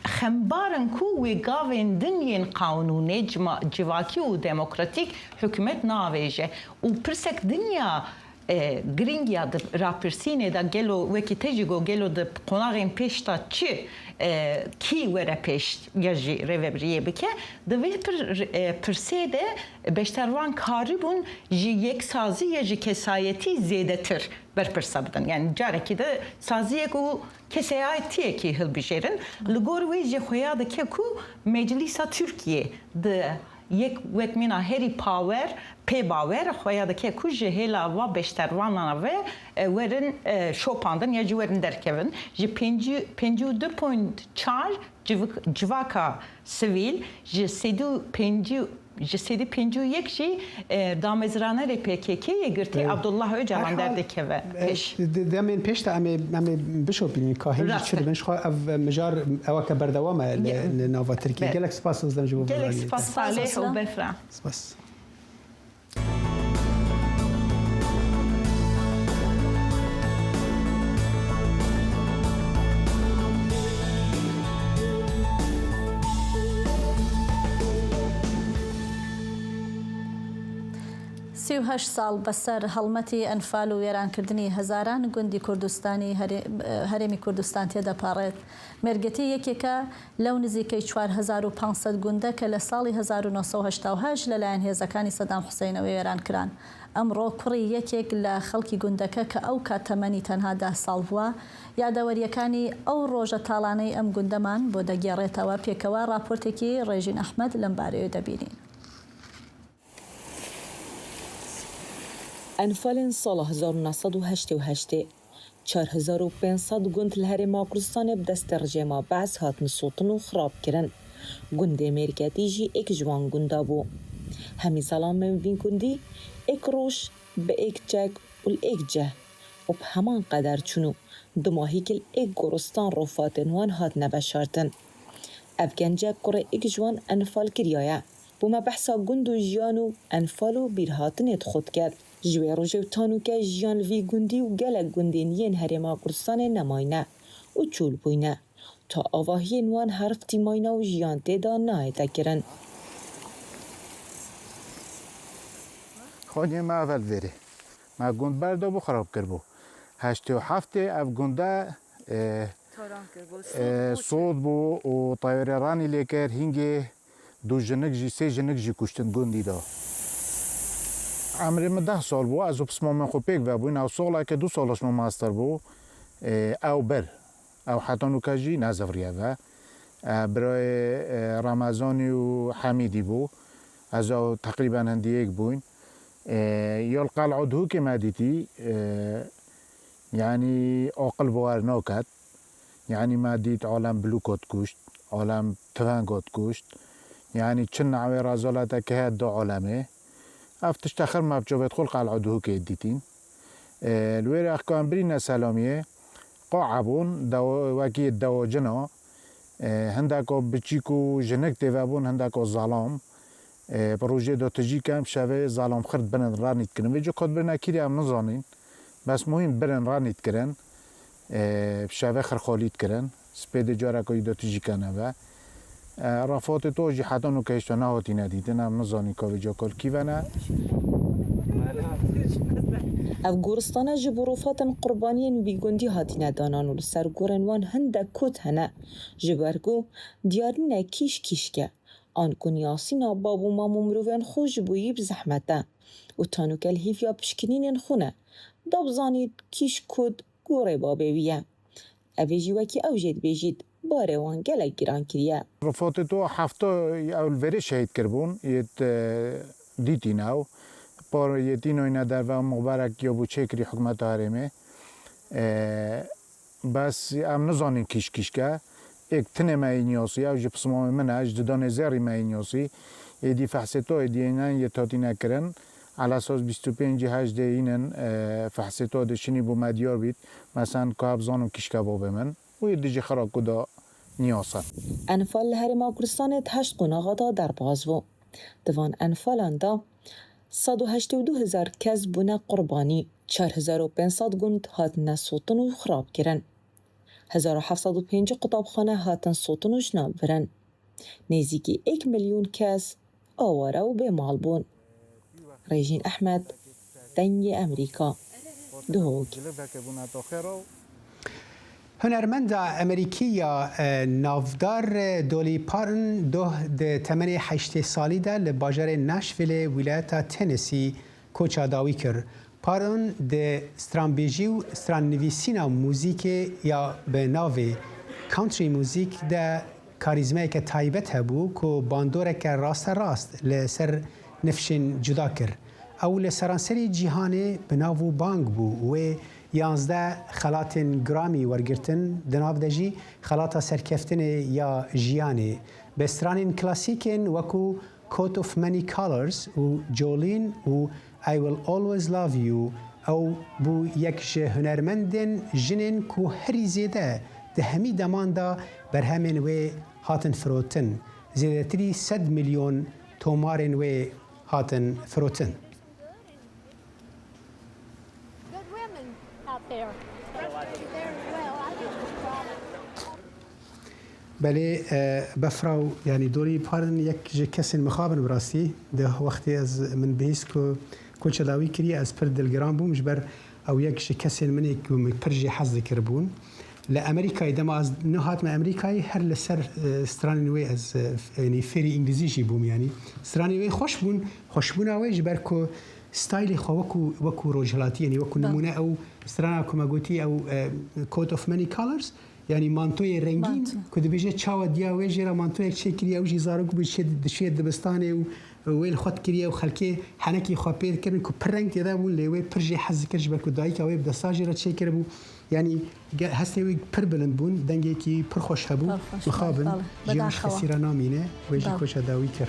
xembar in ku wê gavên din yên qanûnê cima-, civakî û demokratîk hikûmet navêje. Û pirsek din ya, e, girîng ya di rapirsînê de gelo wekî te jî got, gelo di qonaxên pêş de çi, e, kî were pêş ya jî rêvebiriyê bike? Di vê pir-, e, pirsê de beşdarvan karibûn ji yeksazî ya ji kesayetî zêdetir berpirse bidin. Yani carekî de saziyek û kesayetiyekî hilbijêrin. Li gor wê jî xuya dike ku Meclîsa Tirkiyê di yek wek mîna herî pawer, pê bawer, xuya dike ku ji hêla va beşdervanan ve, e, werin, e, şopandin ya jî werin derkevin. Ji pêncî, pêncî û du point çar civik-, civaka sivîl, ji sedî û pêncî, ji sedî pêncî û yek jî, e, damezranerê P K K yê girtî Evet. Abdullah Öcalan Herhal, derdikeve e, pêş. De-, demên pêş de em ê, em ê bişopînin, ka hîn jî Rast çi e. dibin, ji xwe ev mijar eweke berdewam e li, Ge-, li nava Tirkiyê. Be-, Gelek spas Özlem ji bo Gelek vedaniyê. spas Spas Salih Özlem. û Befra. Spas. سی و هەشت ساڵ بەسەر هەڵمەتی ئەنفال و وێرانکردنی هەزاران گوندی کوردستانی هەرێ-، هەرێمی کوردستان تێدەپەڕێت. مێرگەتی یەکێکە لەو نزیکەی چوار هەزار و پانسەد گوندە کە لە ساڵی هەزار و نۆ سەد و هەشتا و هەشت لەلایەن هێزەکانی سەدام حوسەینەوە وێران کران. ئەمڕۆ کوڕی یەکێک لە خەڵکی گوندەکە کە ئەو کات تەمەنی تەنها دە ساڵ بووە، یادەوەریەکانی ئەو ڕۆژە تاڵانەی ئەم گوندەمان بۆ دەگێڕێتەوە. پێکەوە ڕاپۆرتێکی ڕێژین ئەحمەد لەم بارەیە دەبینین. Enfalên sala hezar û neh sed û heştê û heştê, çar hezar û pênc sed gund li Herêma Kurdistanê bi destê rejêma Be'es hatin sotin û xirab kirin. Gundê Mêrketî jî êk ji wan gunda bû. Hemî zelamên vî gundî êk roj bi êk çek û li êk cih û bi heman qeder çûn û dumahîkî li êk goristan rofatên wan hatine veşartin. Ev gencek kurê êk ji wan enfal kiriyaye. Bo me behsa gund û jiyan û enfal û bîrhatinê di xwe diket. Ji wê rojê û tanûke jiyan li vî gundî û gelek gundên yên Herêma Kurdistanê nemayne û çûl bûyne. Ta avahiyên wan herf tîmayne û jiyan tê de nayête kirin. Xaniyê me evel verê. Me gund berdabû, xirab kiribû. Heştê û heftê ev gunda, e, Taran kir, bu e, sot sot bû û tayarê ranî lê kir. Hingê du jinik jî, sê jinik jî kuştin gundî de. Emrê min deh sal bû, ez û pismamên xwe pêk vebûn. Ew saleke du sala ji min mestir bû. E, ew bir. Ew heta nûke jî nezivriye ve. E, birayê, e, Remezanî û Hemîdî bû. Ez û ew teqrîben hindî yek bûyn. E, ya li Qel'a Duhokê me dîtî, e, yanî aqil bawer naket. Yanî me dît alem bi lûka dikuşt, alem tivenga dikuşt. Yanî çi newê rezalete ke heye di alemê. Ev tişt texir me bi çavê xwe li Qel'a Duhokê dîtîn. E, li wê rê ex ku em birîne Selamiyê, qae bûn, dewa-, wekî dewacina, e, hindeka biçîk û jinik tê vebûn, hindeka zalam. E, bi rojê de tijî ken, bi şevê zalam xir dibinin ranî dikirin. Vê coka dibirine kîrî em nizanîn. Bes muhîm birin ranî dikirin. E, bi şevê xir xalî dikirin. Spê dê careka wî de tijî kene ve. E, refatê to jî heta nûke hêşta nehatîne dîtin. Em nizanîn ka vê coka li kî ve ne. Ev goristane ji bo rofatên qurbaniyên vî gundî hatine danan û li ser gorên wan hindek kot hene. Ji ber ku diyar nîne kîş kîşk e, an ku niyasîna bab û mam û mirovên xwe ji bo yî bi zehmet e û tanûke li hêviya pişkinînên xwe ne. Da bizanît kîş kot gorê babê wî ye. Ev ê jî wekî ew jê dibêjît, barê wan gelek giran kiriye. Rofatê to hefta ew li verê şehîd kiribûn, yê te dîtîn ew. Par yê tînoyne derve, muxberek ya bû çêkirî hikûmeta herêmê. E, bes em nizanîn kîş kîşk e. Êk tinê me yê niyasî, ew ji pismamê min e, ji didanê zêrî me yê niyasî. Êdî fehsê to êdî yênen yê tatîne kirin. Elesas bîst û pêncî hejdê yînin, e, fehsê to de şinî bû me diyar bît. Mesen ka hep zano kîşke babê min û yê dijî xira ku da niyasan. Enfal li Herêma Kurdistanê di heşt qonaxa de derbas bû. Di van enfalan de sed û heştê û du hezar kes bûne qurbanî, çar hezar û pênc sed gund hatine sotin û xirab kirin. Hezar û heft sed û pêncî qutabxane hatin sotin û ji nav birin. Nêzîkî êk milyon kes aware û bêmal bûn. Rêjîn Ehmed, Dengê Emerîka, Duhok. Hunermenda Amerîkî ya, e, navdar, e, Dolly Parton doh di temenê heştê salî de li bajarê Nashville-ê wîlayeta Tennessee koça dawî kir. Parton di stranbêjî û strannivîsîna muzîkê ya bi navê country music de karîzmayeke taybet hebû ku bandoreke rasterast li ser nifşên cuda kir. Ew li seranserî cîhanê bi nav û bang bû. Wê yanzdeh xelatên Grammy wergirtin, di nav de jî xelata serkeftinê ya jiyanê. Bi stranên klasîk ên wekû Coat of Many Colors û Jolene û I Will Always Love You, ew bû yek ji hunermendên jinên ku herî zêde di hemî deman de berhemên wê hatin firotin. Zêdetirî sed milyon tomarên wê hatin firotin. Belê, e, befra û, yanî, Dolly Parton yek ji kesên mixabin bi rastî. Di wextê ez, min bihîst ku Koça dawî kiriye, ez pir dilgiran bûm, ji ber ew yek ji kesên min ê ku min pir jê hez dikiribûn. Li Amerîkayê, dema ez nû hatime Amerîkayê, her li ser, e, stranên wê ez, e, f-, yanî fêrî îngilîzî jî bûm, yanî stranên wê xweş bûn. Xweşbûna wê ji ber ku staylê xwe wekû, wekû rojhilatî, yanî wekû Bel. nimûne ew strana ku me gotî ew, e, coat of many colors, yanî mantoyê rengîn Manto. ku dibêje çawa diya wê jê re mantoyek çêkiriye, ew jî zarok bû çê dişê dibistanê û wê li xwe dikiriye û xelkê henekî xwe pê dikirin ku pir reng tê de bûn, lê wê pir jê hez dikir ji ber ku dayika wê bi desta jê re çêkiribû. Yanî ge-, hestê wê pir bilind bûn, dengekî pir xweş hebû. Pir xweş, Mixabin, belê. jiyan ji Bedaxewa. Xesîra namîne, wê jî Belê. koça dawî kir.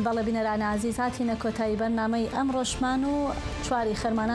بەڵێ، بینەرانە عزیز، هاتینە کۆتایی بەرنامەی ئەمڕۆشمان و چواری خەرمانان